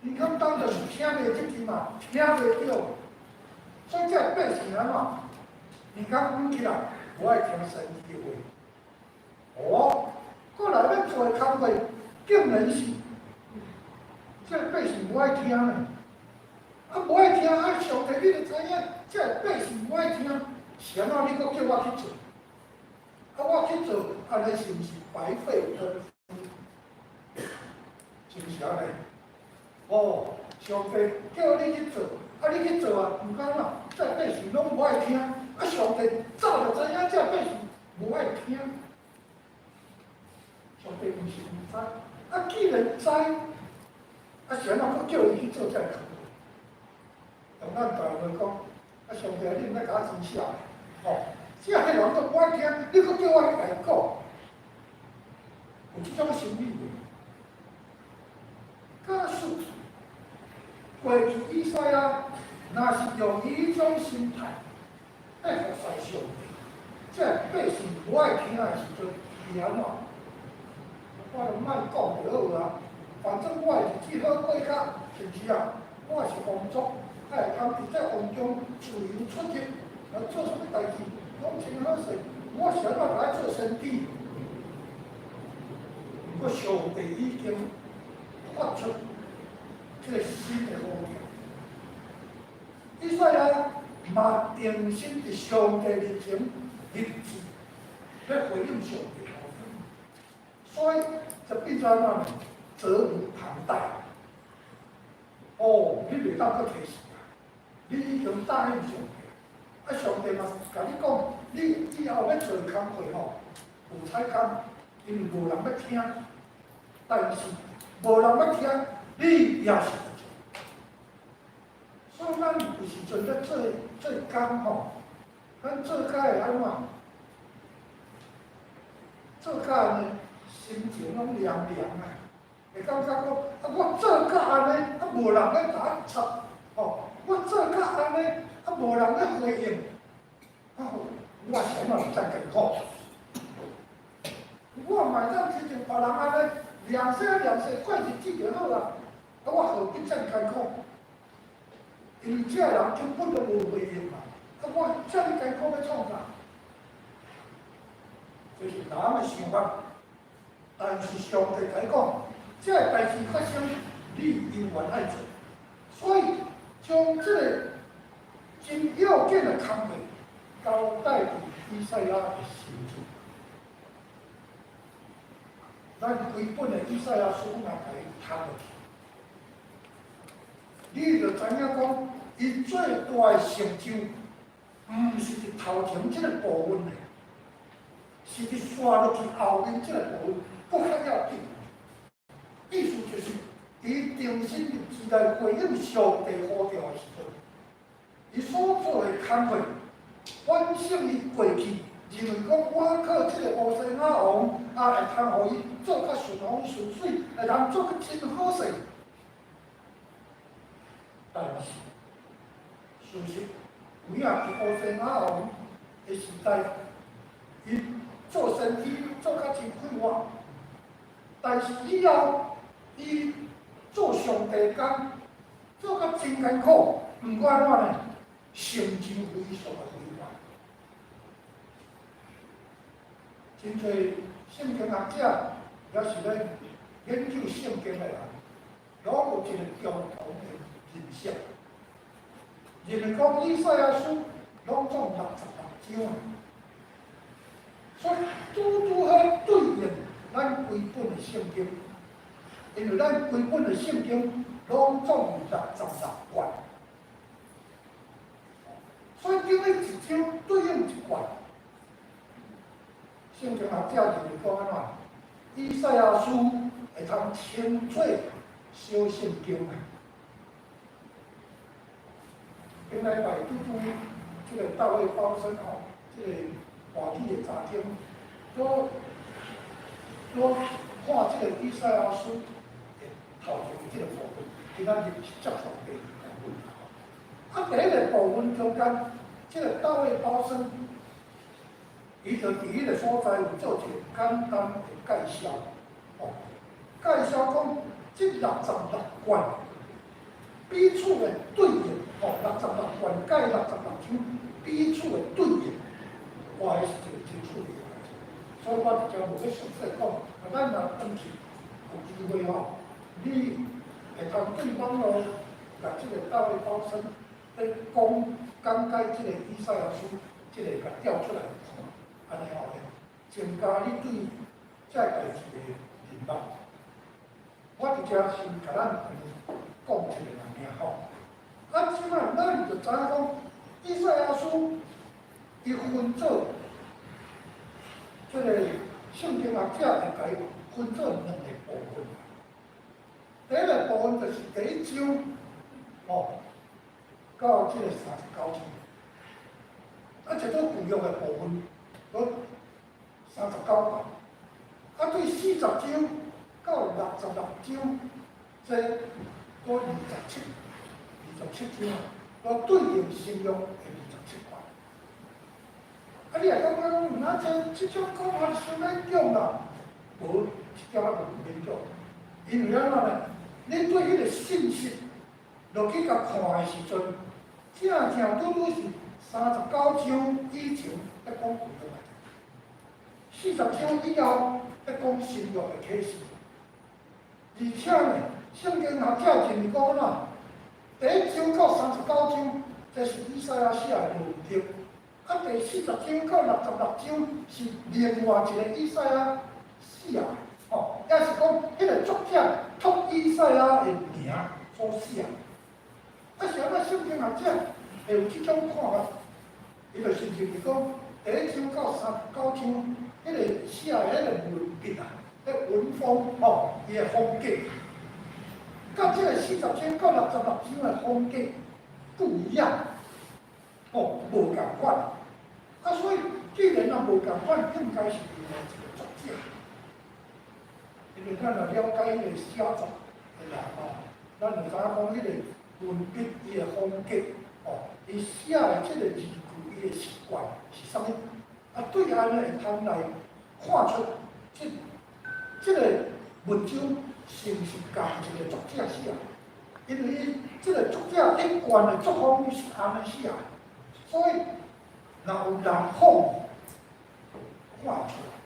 耳孔重就是聽袂入去嘛，聽袂著。所以這个百姓按怎？耳孔掩起來，無愛聽先知的話。哦，過來欲做的工課，竟然是這个百姓無愛聽呢。啊，無愛聽，啊，上帝你就知影，這个百姓無愛聽，是按怎你閣叫我去做？啊，我去做，按呢是毋是白費功夫？是毋是按呢？哦，上帝叫你去做，啊，你去做啊，毋過怎？這个百姓攏無愛聽，啊，上帝早就知影這个百姓無愛聽，上帝毋是毋知，啊，既然知，啊，是按怎閣叫伊去做這个工作？用咱台灣話講，啊，上帝你毋愛共我真痟，吼，這个人都無愛聽，你閣叫我去共伊講，有這種心理無？假使過去以賽亞，若是用彼種心態來服侍上帝，這个百姓無愛聽的時陣，伊按怎？我就莫講就好啊，反正我的日子好過較，是毋是啊？我是王族，會通佇這王中自由出入，啊，做啥物代誌攏真好勢。我是按怎來做先知？毋過上帝已經發出這个新的呼叫，以賽亞嘛定心佇上帝面前立志，欲回應上帝，所以就變做按怎呢？責無旁貸。哦，你袂當閣推辭啊！你已經答應上帝，啊，上帝嘛共你講，你以後欲做工課吼，有彩工，因為無人欲聽，但是無人欲聽，你也是欲做。工吼，咱做甲會按怎？做甲按呢，心情攏涼涼啊，會感覺講啊，我做甲按呢，啊無人咧共我插，吼，我做甲按呢，啊無人咧回應，啊，我是按怎會遮艱苦？我嘛會當親像別人按呢，涼勢涼勢過日子就好啦，啊，我何必遮艱苦？因為這个人根本就無回應嘛，啊，我遮爾艱苦欲創啥？這是人的想法，但是上帝共伊講，這个代誌發生，你猶原愛做，所以將這個真要緊的工課交代佇以賽亞的身上。咱規本的以賽亞書若共伊讀落去，你就知影講，伊最大的成就，毋是佇頭前這个部分的，是佇紲落去後面這個部分，閣較要緊。意思就是，伊重新立志來回應上帝呼召的時陣，伊所做的工課，反省伊過去，認為講我靠這个烏西亞王啊，會通予伊做較順風順水，會通做較真好勢。但是，事實有影佇烏西亞王的時代，伊做先知做較真快活，但是以後伊做上帝工，做較真艱苦，毋過按怎呢？成就非常的快活。真濟聖經學者，也是咧研究聖經的人，攏有一個共同的認識，認為講以賽亞書攏總66章，所以拄拄好對應咱規本的聖經，因為咱規本的聖經攏總有66卷，所以等於一章對應一卷。聖經學者認為講按怎？以賽亞書會通稱做小聖經啊。頂禮拜拄拄這个大衛包身吼，這个大喜的查經，都都看這个以賽亞書的頭前這个部分，今仔日是接受第二部分。啊，第一个部分中間，這个大衛包身，伊就佇彼个所在有做一个簡單的介紹，哦，介紹講這66卷彼此的對應，哦，六十六卷佮66章彼此的對應，哇，彼是一个真趣味的代誌。所以我佇遮無欲詳細講，啊，咱若轉去有機會吼，你會通對網路共這个大衛包身咧講講解這个以賽亞書，這个共調出來看，按呢吼，增加你對這个代誌的認識。我佇遮先共咱按呢講一下爾吼。啊，這擺咱就知影講，以賽亞書伊分做這个聖經學者會共伊分做兩个部分。第一个部分就是第一章，吼，到這个39章。啊，這做舊約的部分，閣39卷。啊，對40章到66章，這閣27章，閣對應新約的27卷。啊，你若感覺講，啊，這這種講法傷勉強啦，無一點仔無勉強。因為按怎呢？你對彼个信息落去共看的時陣，正正拄拄是39章以前咧講舊約的，40章以後咧講新約的啟示。而且呢，聖經學者認為講按怎？第一章到39章，這是以賽亞寫的論調；啊，第40章到66章是另外一个以賽亞寫的，吼，也是講彼个作者託以賽亞的名所寫。啊，是按怎聖經學者會有這種看法？伊就是認為講，第一章到39章，彼个寫的彼个文筆啊，彼文風吼，伊的風格，佮這个40章到66章的風格不一樣。哦，吼，無仝款。啊，所以既然若無仝款，應該是另外一個作者。因為咱若了解彼個寫作的人吼，咱就知影講彼個文筆伊的風格，吼，伊寫的這個字句，伊的習慣是啥物？啊，對按呢會通來看出這個文章是毋是仝一個作者寫？因為伊這個作者一貫的作風是按呢寫，所以若有人仿看出來。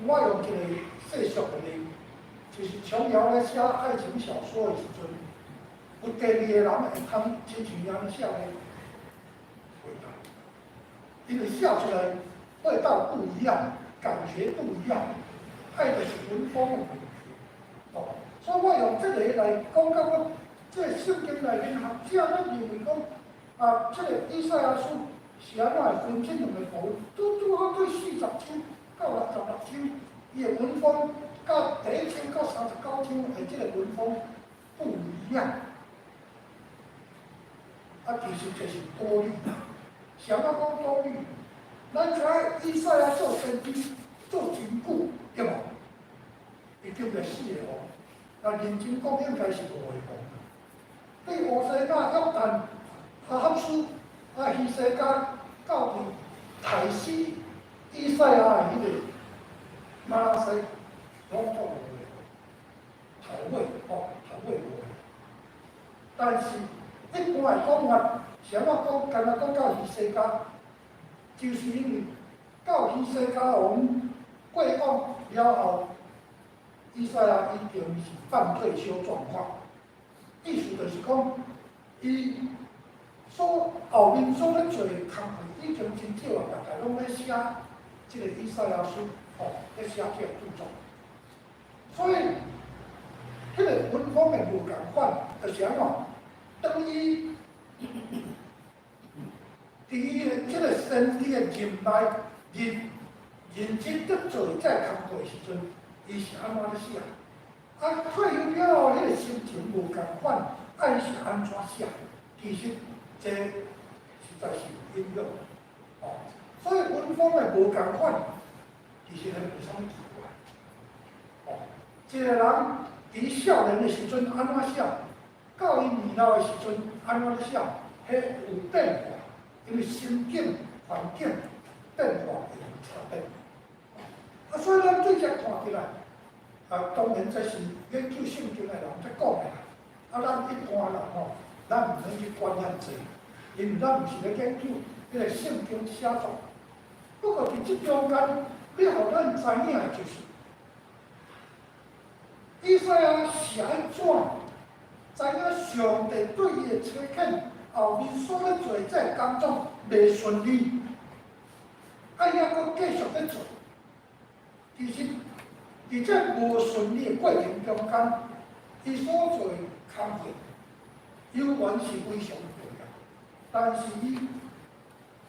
我用一個世俗的例，就是瓊瑤咧寫愛情小說的時陣，有第二個人會通親像伊按呢寫咧，袂當，因為寫出來味道不一樣，感覺不一樣，愛的是文風的問題。哦，所以我用這個來講到講，這個聖經內面學者咧認為講，啊，這個以賽亞書是按怎會分這兩個部分，拄拄好對40章到66章，伊的文風佮第一章到39章的這個文風不一樣。啊，其實這是多慮，啥物講多慮？咱知影以賽亞做先知做真久，對無？伊經歷四个王，那認真講應該是五個王。對烏西亞、約旦、亞哈斯、啊希西家到佇刣死以賽亞的彼個瑪拿西，攏總五個頭尾吼，頭尾五個。但是一般的講法，啥物講？敢若講到希西家，就是因為到希西家王過往了後，以賽亞已經是半退休狀況，意思就是講，伊所後面所咧做的工課已經真少啊，大概攏咧寫這個以賽亞書，吼，咧寫這個著作。所以，彼個文風的無仝款，就是按怎？當伊佇伊的這個先知的任內，認認真伫做這個工課的時陣，伊是按怎咧寫？啊，退休了後，彼個心情無仝款，愛是按怎寫？其實這實在是有影響，哦。所以文風的無仝款，其實彼無啥物奇怪。哦，一個人佇少年的時陣按怎寫，到伊年老的時陣按怎咧寫，彼有變化，因為心境、環境變化會有差別。啊，所以咱對這看起來，啊，當然這是研究聖經的人在講的啦。啊，咱一般人吼，咱毋免去管遐濟，因為咱毋是咧研究彼個聖經寫作。不過佇這中間，欲予咱知影的就是，以賽亞是按怎知影上帝對伊的差遣後面所咧做的這個工作袂順利，啊，伊猶閣繼續咧做。其實，佇這無順利的過程中間，伊所做的工課，猶原是非常重要。但是伊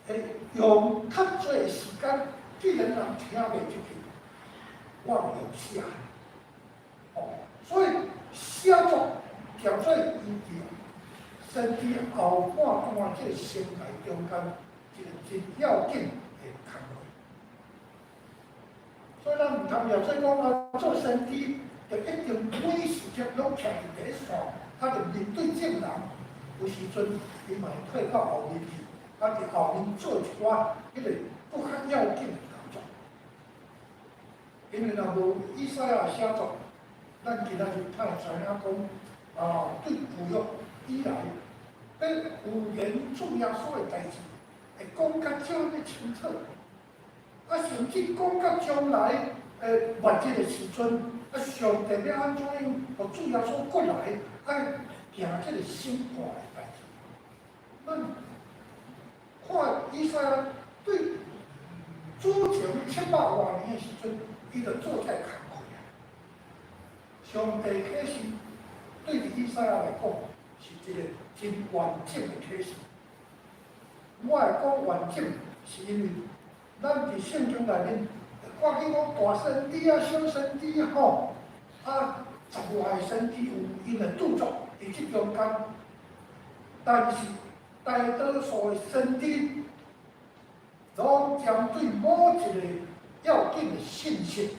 會用較濟時間，既然人聽袂入去，我就用寫。哦，所以寫作叫做伊佇先知後半段這個生涯中間一個真要緊的工課。所以咱毋通掠做講啊，做先知就一定每時刻攏徛佇第一線，啊，就面對眾人。有時陣伊嘛會退到後面去，啊，佇後面做一寡彼個閣較要緊的工作。因為若無以賽亞寫作，咱今仔日較會知影講，啊，對舊約以來，欲預言主耶穌的代誌，會講甲遮爾清楚。啊，甚至講到將來末日的時陣，啊，上帝欲按怎樣，予主耶穌過來，愛行這個審判的代誌。咱看以賽亞對主前700外年的時陣，伊就做這個工課啊。上帝啟示對以賽亞來講是一個真完整的啟示。我會講完整，是因為咱佇聖經內面看見講大先知啊、小先知吼，啊，10外个先知有𪜶的著作佇這中間，但是大多數的先知，攏針對某一個要緊的信息。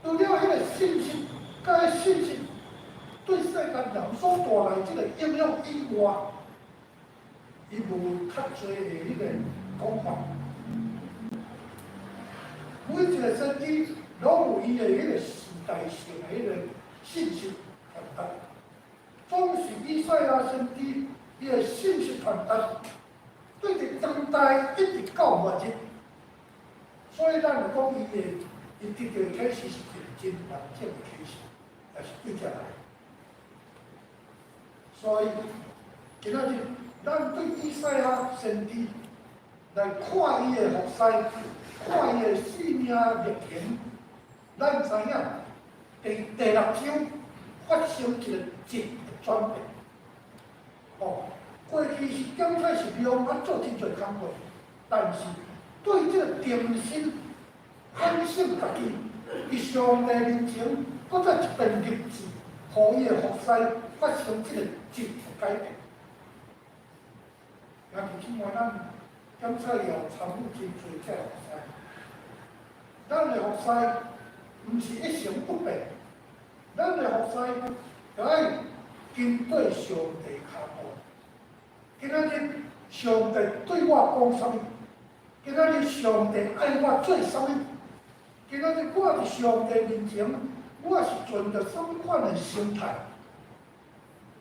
除了彼個信息，該信息對世間人所帶來這個影響以外，伊無較濟的彼個講法。每一個先知攏有伊的彼個時代性的彼個信息傳達。總是以賽亞先知伊的信息傳達，對佇當代一直到末日，所以咱會講伊的伊得著的啟示是一個真完整的啟示，也是對這來。所以今仔日咱對以賽亞先知來看伊的服侍，看伊的生命歷程，咱知影第六章發生一個質的轉變。哦，過去是檢採是量啊做真濟工課，但是對這個重新反省家己，佇上帝面前，閣再一遍立志，予伊的服侍發生這個質的改變。也是這擺咱檢採也有參與真濟這個服侍，咱的服侍毋是一成不變，咱的服侍著愛跟對上帝跤步。今仔日上帝對我講啥物？今仔日上帝愛我做啥物？今仔日我佇上帝面前，我是存著啥物款的心態？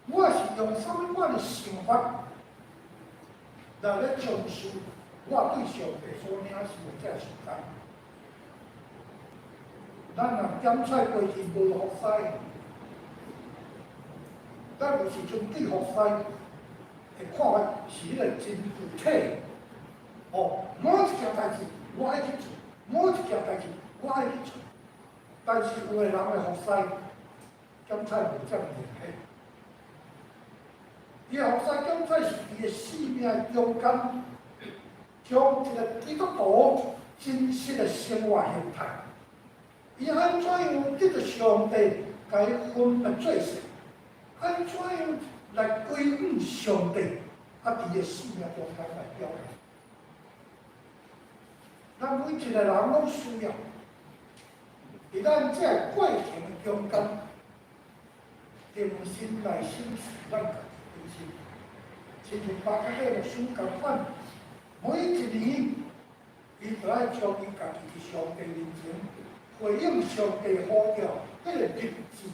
我是用啥物款的想法來咧從事我對上帝所領受的這個時間？咱若檢採過去無服侍，咱有時陣對服侍的看法是彼個真具體。哦，某一件代誌我愛去做，某一件代誌我愛去做。但是有的人的服侍檢採無遮爾明顯，伊的服侍檢採是伊的生命中間，將一個基督徒真實的生活形態，伊按怎樣得著上帝共伊分別做聖，按怎樣來歸向上帝，啊，佇伊的生命中間來表現。咱每一個人攏需要，佇咱這個過程的中間，重新來審視咱家己本身。親像巴卡勒牧師仝款，每一年，伊都愛將伊家己佇上帝面前回應上帝呼叫，彼個立志，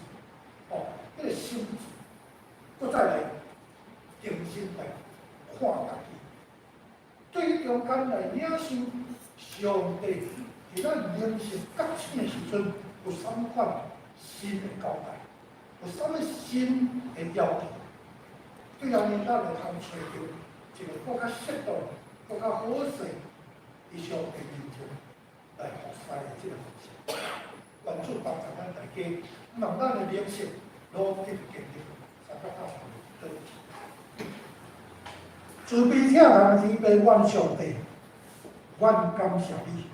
哦，彼個心志，閣再來重新來看家己，對於中間來領受上帝佇咱靈性覺醒的時陣，有啥物款新的交代，有啥物新的要求？對按呢，咱會通揣著一個閣較適當、閣較好勢，佇上帝面前來服侍的這個方式。願主幫助咱大家，讓咱的靈性攏得建立，三個大對。慈悲疼人的天父，阮上帝，阮感謝你。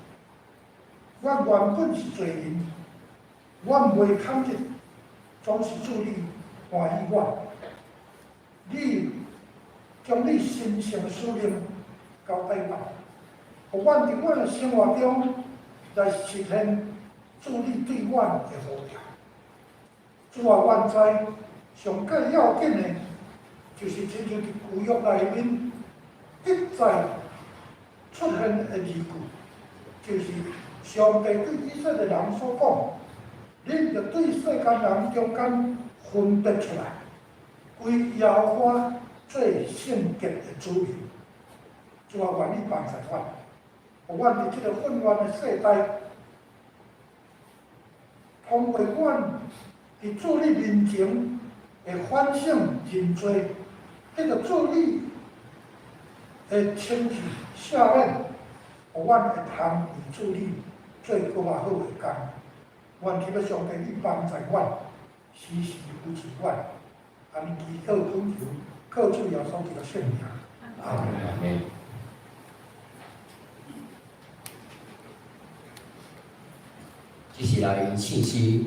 阮原本是罪人，阮袂堪得，總是主你歡喜阮。你將你神聖的使命交代阮，予阮佇阮的生活中來實現主你對阮的呼召。主啊，阮知上蓋要緊的，就是親像佇舊約內面一再出現的字句，就是上帝對以色列人所講：恁著對世間人中間分別出來，歸耶和華做聖潔的子民。主啊，願你幫助阮，予阮佇這個混亂的世代，通過阮佇主你面前的反省認罪，得著主你的清洗赦免，予阮會通為主你做閣較好的工。願祈禱上帝你幫助阮，時時扶持阮，按呢祈禱懇求，靠主耶穌基督聖名。阿門。接下來唱詩，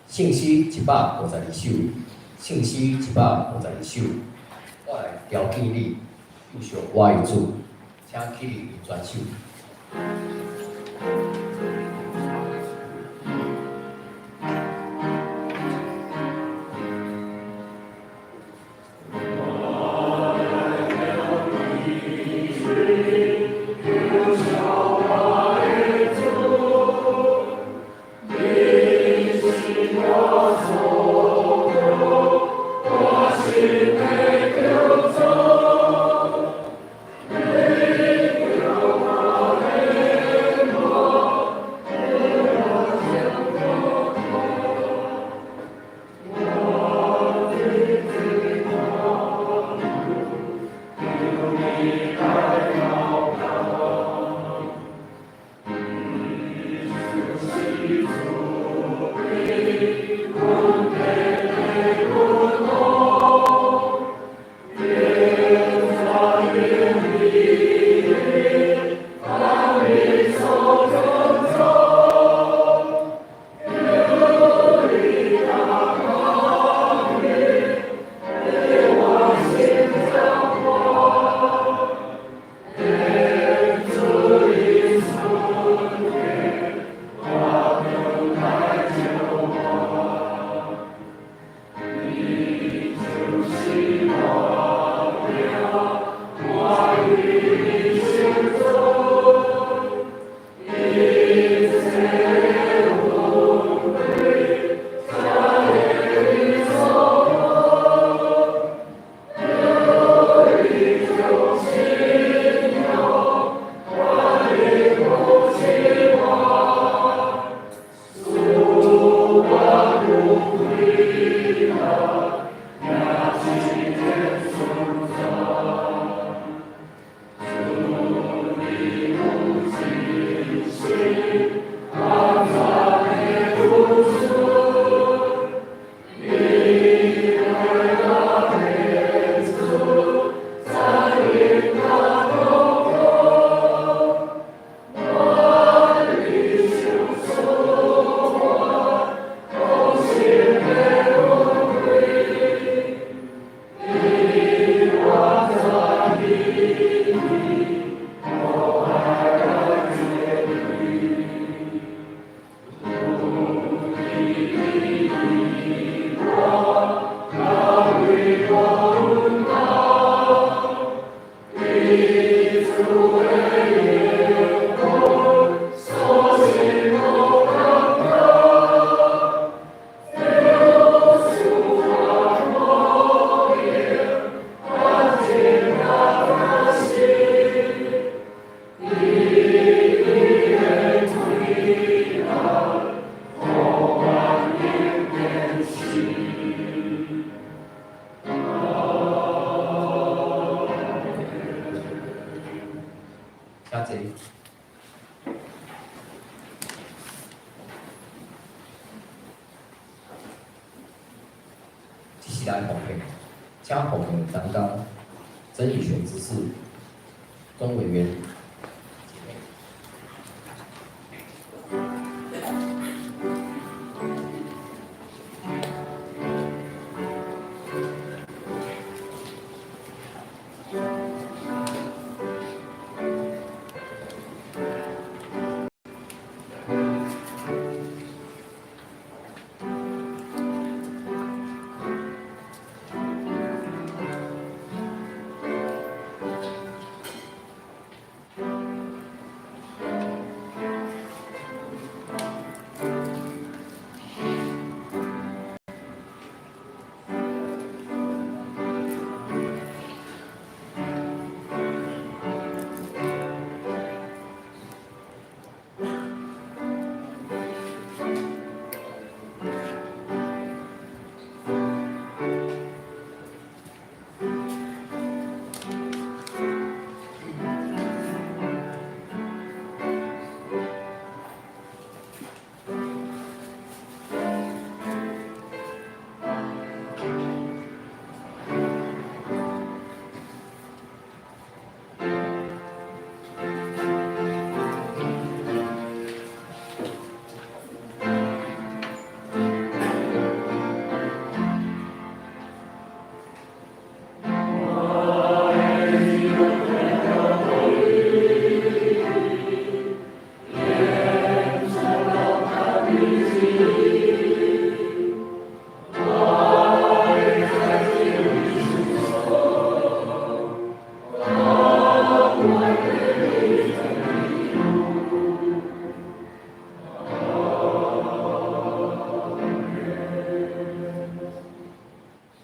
唱詩152首，唱詩152首。我來調見你，救贖我的主，請起立舉手。請坐。這是來奉獻，請奉獻擔當曾以璇執事、鍾委員姐妹。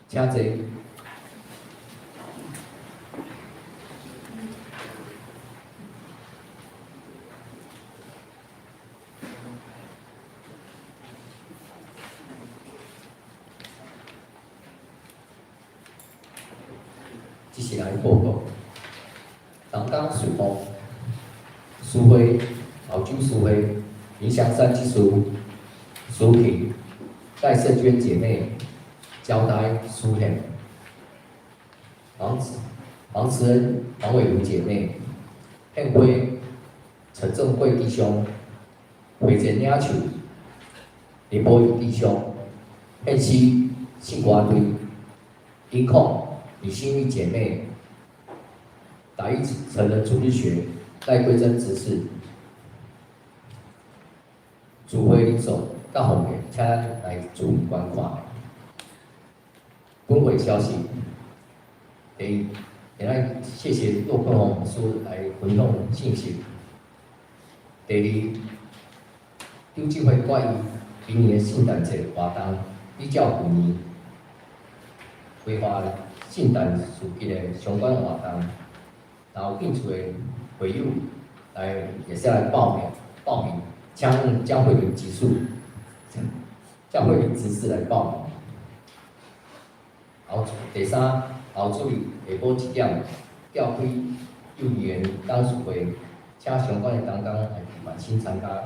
請坐。這是來報告，同工事奉，司會，澳洲司會，林祥山執事，蘇琪，戴勝娟姐妹，交代蘇獻，黃慈恩、黃偉如姐妹，獻輝、陳正貴弟兄，回前領袖，林博宇弟兄，獻詩信歌隊，音控。李新玉姐妹，打一成人主日學，戴桂珍執事，主會領袖，甲後面，請咱來注意觀看。本會消息，第一，今仔謝謝骆坤宏牧師來分享信息。第二，張志輝關於明年聖誕節活動，比照舊年規劃聖誕暑期的相關活動，若有興趣的會友來，會使來報名，報名，請江慧玲執事，江慧玲執事來報名。後第三，後主日下晡1點召開幼兒園董事會，請相關的同工來關心參加。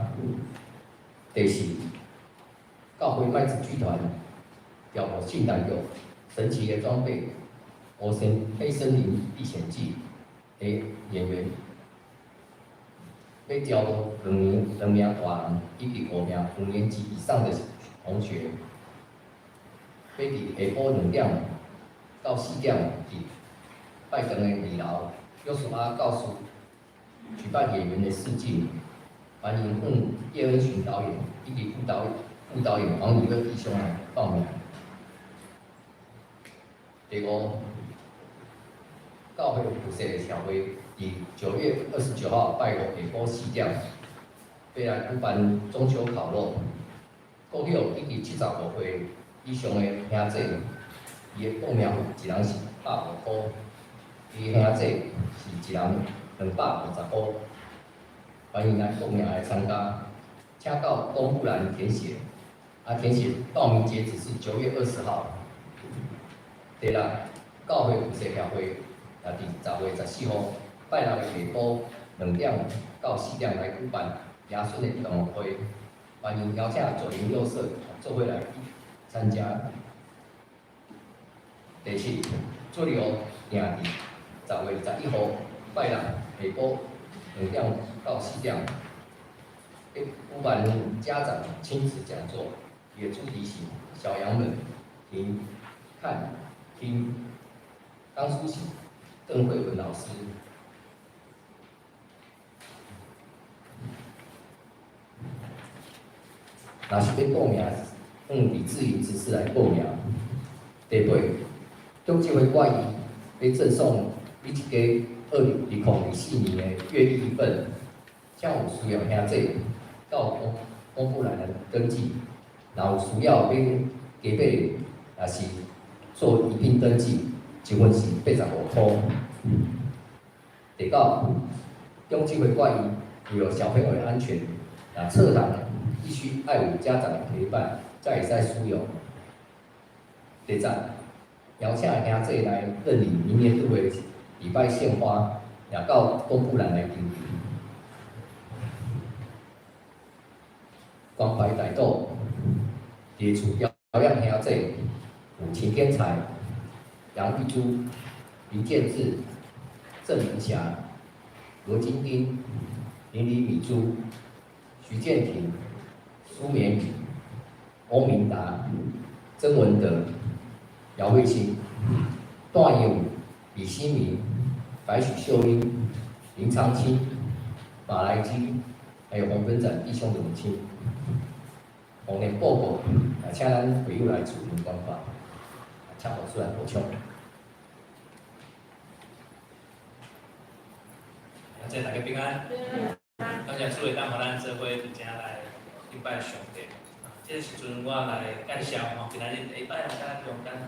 第四，教會麥子劇團調播聖誕劇《神奇的裝備》。《黑森林歷險記》的演員，欲招兩名大人以及五名五年級以上的同學，欲佇下晡2點到4點佇拜堂的二樓，約書亞教師舉辦演員的試鏡，歡迎葉恩洵導演以及副導演黃宇樂弟兄來報名。第五，教會普世協會佇9月29號拜五下晡4點，欲來舉辦中秋烤肉。國小以及75歲以上的兄弟，伊的報名費一人是150塊，伊兄弟是一人250塊。歡迎來報名來參加，請到公布欄填寫。啊，填寫報名截止是9月20號。第六，教會普世協會也佇10月14號拜六的下晡2點到4點來舉辦爺孫的同樂會，歡迎邀請左鄰右舍做伙來參加。第七，主日定佇10月11號拜六下晡2點到4點，欲舉辦家長親子講座，伊的主題是小羊們聽、看、聽。江書是鄧慧文老師。若是欲報名，用李志穎執事來報名。第八，中秋會掛伊欲贈送你一家2024年的月曆一份，請有需要兄弟到公布欄來登記，若有需要欲加買，也是做一併登記，一份是85塊。第九，中秋會掛伊為了小朋友的安全，若側堂必須愛有家長的陪伴，才會使使用。第十，邀請兄弟來認領明年度的禮拜獻花，也到公布欄來登記。關懷大島佇厝表演兄弟有秦天才、楊玉珠、林建志、鄭明霞、羅金丁、林李米珠、徐建廷、蘇綿宇、歐明達、曾文德、姚慧清、段義武、李新民、白許秀英、林長青、馬來基，還有洪文展弟兄的母親。紅年報告，也請咱會友來主持觀看，請牧師來補充。感謝大家平安。感謝主會當予咱做伙佇遮來敬拜上帝。啊，這個時陣我來介紹吼，今仔日禮拜咱中間的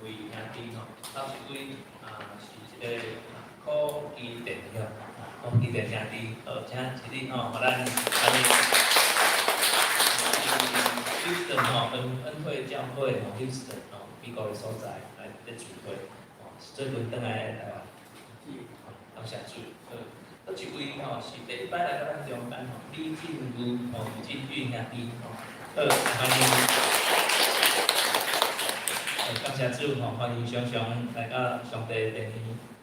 位兄弟吼，頭一位啊是這个柯基電兄，柯基電兄弟，好，請起立吼，予咱歡迎。Houston 吼，恩惠教會吼，Houston 吼，美國的所在來咧聚會，吼，是最近轉來台灣，感謝主。好，閣一位吼是第一擺來到咱中間吼，李進如吼，李進玉兄弟吼，好，歡迎。感謝主吼，歡迎常常來到上帝殿裡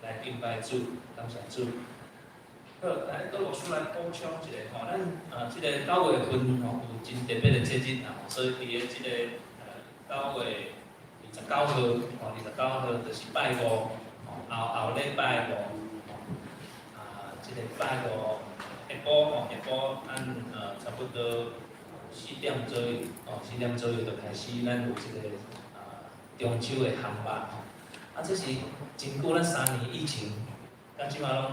來敬拜主，感謝主。好，來，閣牧師來補充一下吼，咱啊，這個9月份吼有真特別的節日啊，所以佇咧這個9月29號，吼，29號就是拜五，吼，後後禮拜五，吼，啊，這個拜五下晡吼，下晡咱差不多4點左右，吼，4點左右就開始咱有這個中秋的烘肉吼，啊，這是真久咱3年疫情，到這馬攏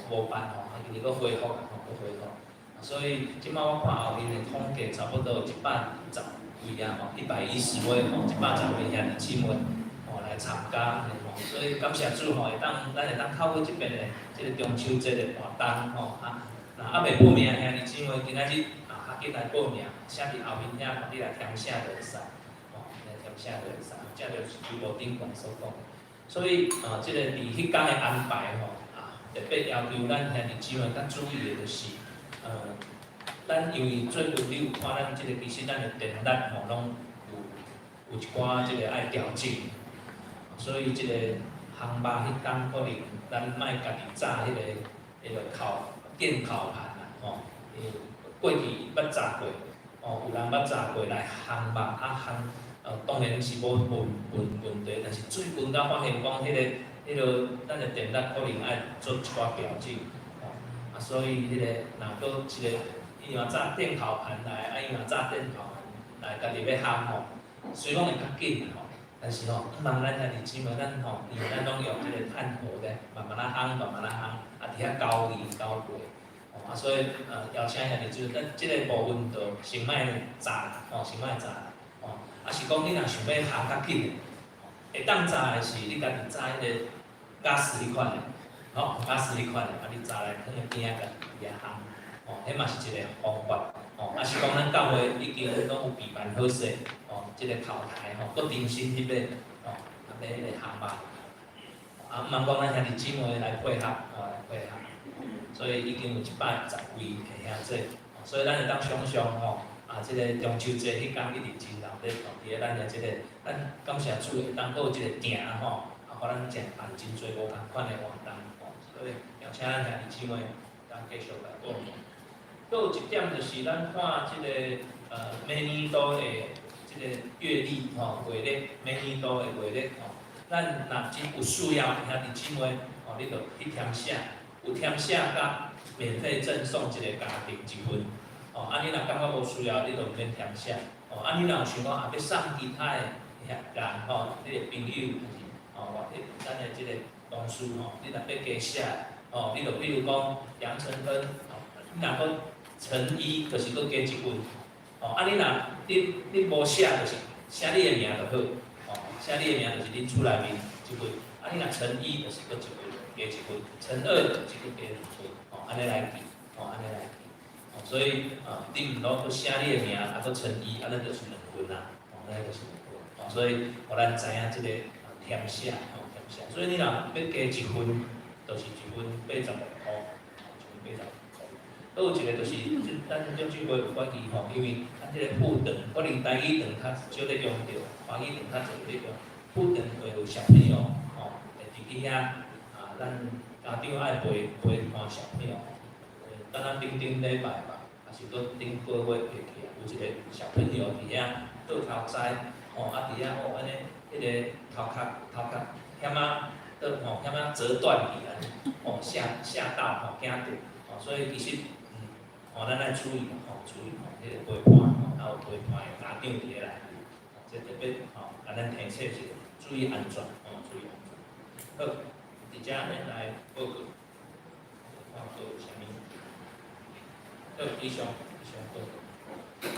無辦吼，啊，今日閣恢復啊，吼，閣恢復。所以這馬我看後面的統計，差不多有110位啊，吼，110位吼，110位兄弟姊妹吼來參加，吼，所以感謝主吼，會當咱會當透過這邊的這個中秋節的活動吼，啊，若猶未報名的兄弟姊妹，今仔日啊，較緊來報名，寫佇後面遐，你來填寫就會使。填寫就會使，這就是節目頂懸所講。所以啊，這個佇彼工的安排吼，啊，特別要求咱兄弟姊妹較注意的就是，咱因為最近你有看咱這個其實咱的電力吼，攏有一寡這個愛調整，所以這個烘肉彼工可能咱莫家己紮彼個烤電烤盤啦，吼，因為過去捌紮過，哦，有人捌紮過來烘肉啊烘。當然是無問題，但是最近才發現講，彼個咱的電力可能愛做一寡調整，吼，啊，所以彼個若閣一個伊若紮電烤盤來，啊，伊若紮電烤盤來，家己欲烘吼，雖講會較緊吼，但是吼，毋茫咱兄弟姊妹，咱吼，因為咱攏用這個炭火咧，慢慢仔烘，慢慢仔烘，啊，佇遐交二交過，吼，啊，所以邀請兄弟姊妹，咱這個部分就先莫紮，吼，先莫紮，吼。啊是講你若想欲烘較緊的，會當紮的是你家己紮彼個瓦斯彼款的，吼，瓦斯彼款的，啊你紮來囥佇邊仔共伊烘，吼，彼嘛是一個方法，吼，啊是講咱教會已經攏有備辦好勢，吼，這個烤台吼，閣重新翕的，吼，啊欲彼個烘肉，啊毋茫講咱兄弟姊妹來配合，吼，來配合，所以已經有110位的兄弟，所以咱會當想像吼。啊，這個中秋節彼工一直真熱咧，吼，佇咧咱的這個，咱感謝主會當閣有這個埕吼，啊，予咱正辦真濟無仝款的活動吼，所以邀請咱兄弟姊妹當繼續來報名。閣有一點就是咱看這個每年度的這個月曆吼，月曆，每年度的月曆吼，咱若真有需要兄弟姊妹吼，你就去填寫，有填寫佮免費贈送一個家庭一份。哦，啊，你若感覺無需要，你就毋免填寫。哦，啊，你若有想講啊，欲送其他的遐人吼，你的朋友，還是吼，或者咱的這個同事吼，你若欲加寫，哦，你就比如講楊承恩，哦，你若閣乘一，就是閣加一份。哦，啊，你若你無寫，就是寫你的名就好。哦，寫你的名就是恁厝內面一份。啊，你若乘一，就是閣一份，加一份；乘二，就是閣加兩份。哦，按呢來記，哦，按呢來記。所以啊，你毋攏閣寫你的名，啊，閣乘一，按呢就是兩份啊，哦，按呢就是兩份。哦，所以予咱知影這個填寫，哦，填寫。所以你若欲加一份，就是一份86箍，一份86箍。閣有一個就是，咱中秋會有關係吼，因為咱這個副頓可能台語頓較少咧用著，華語頓較濟咧用。副頓會有小朋友吼，會佇去遐啊，咱家長愛陪陪伴小朋友。敢若頂頂禮拜吧，抑是閣頂個月過去啊，有一個小朋友佇遐倒頭栽，吼啊佇遐哦按呢，彼個頭殼險仔倒吼險仔折斷去按呢，吼嚇到吼驚著，吼所以其實吼咱愛注意吼注意吼，彼個陪伴吼，還有陪伴的家長佇咧內面，這特別吼，共咱提醒一下，注意安全，吼注意安全。好，佇遮咱來報告，看閣有啥物？好，以上，以上報告。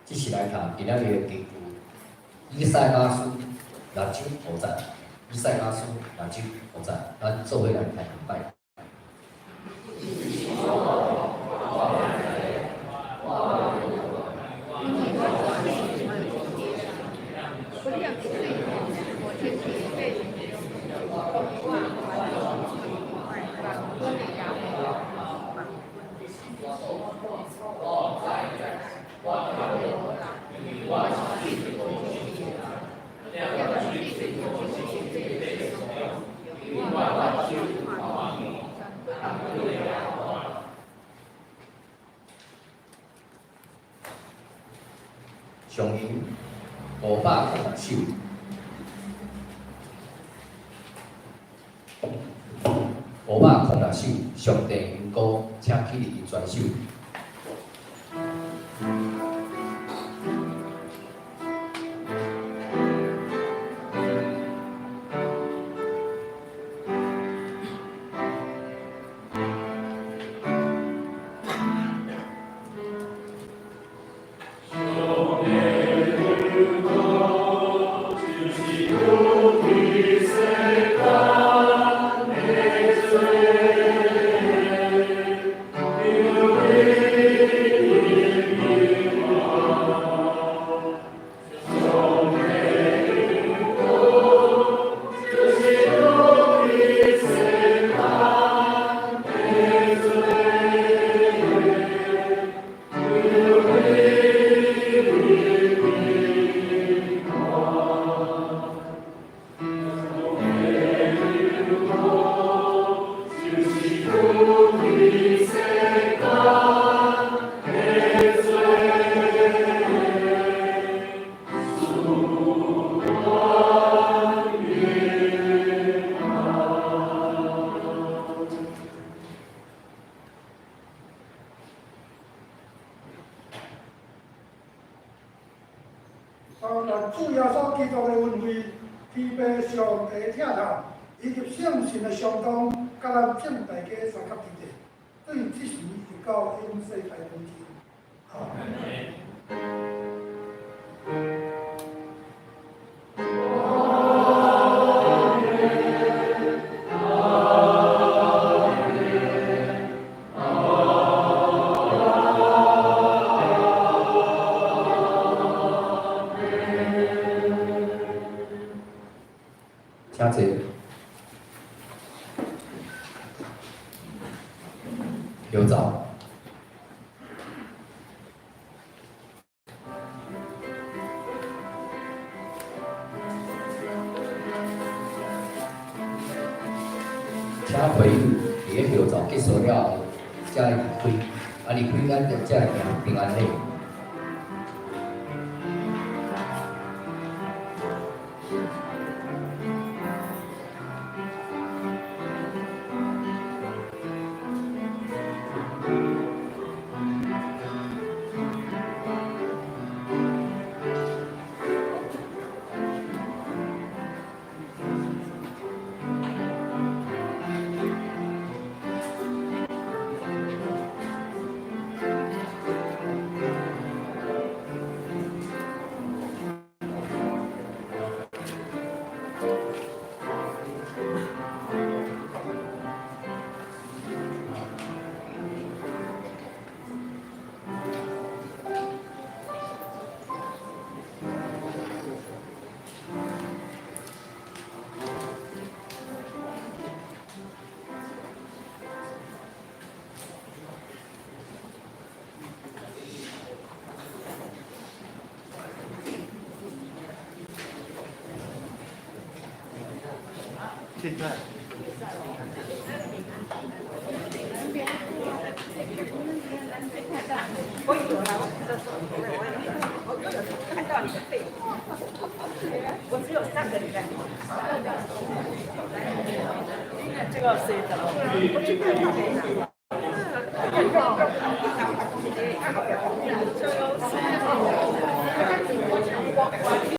這是來讀今仔日的經句，以賽亞書六章五節，以賽亞書六章五節，咱做伙來讀一擺。上吟506首，506首，上帝荣歌，请起立全首。願主耶穌基督的恩惠、天父上帝疼愛，以及聖神的相通，佮咱眾大家相佮佇咧，對這時直到永世界無盡。阿們。請坐。有走。請會友佇咧號召結束了後，才離開。啊，離開咱就才會行平安禮。現在。我有啦，我有看到你的背影。我只有上個禮拜。這個誰的？我去看看。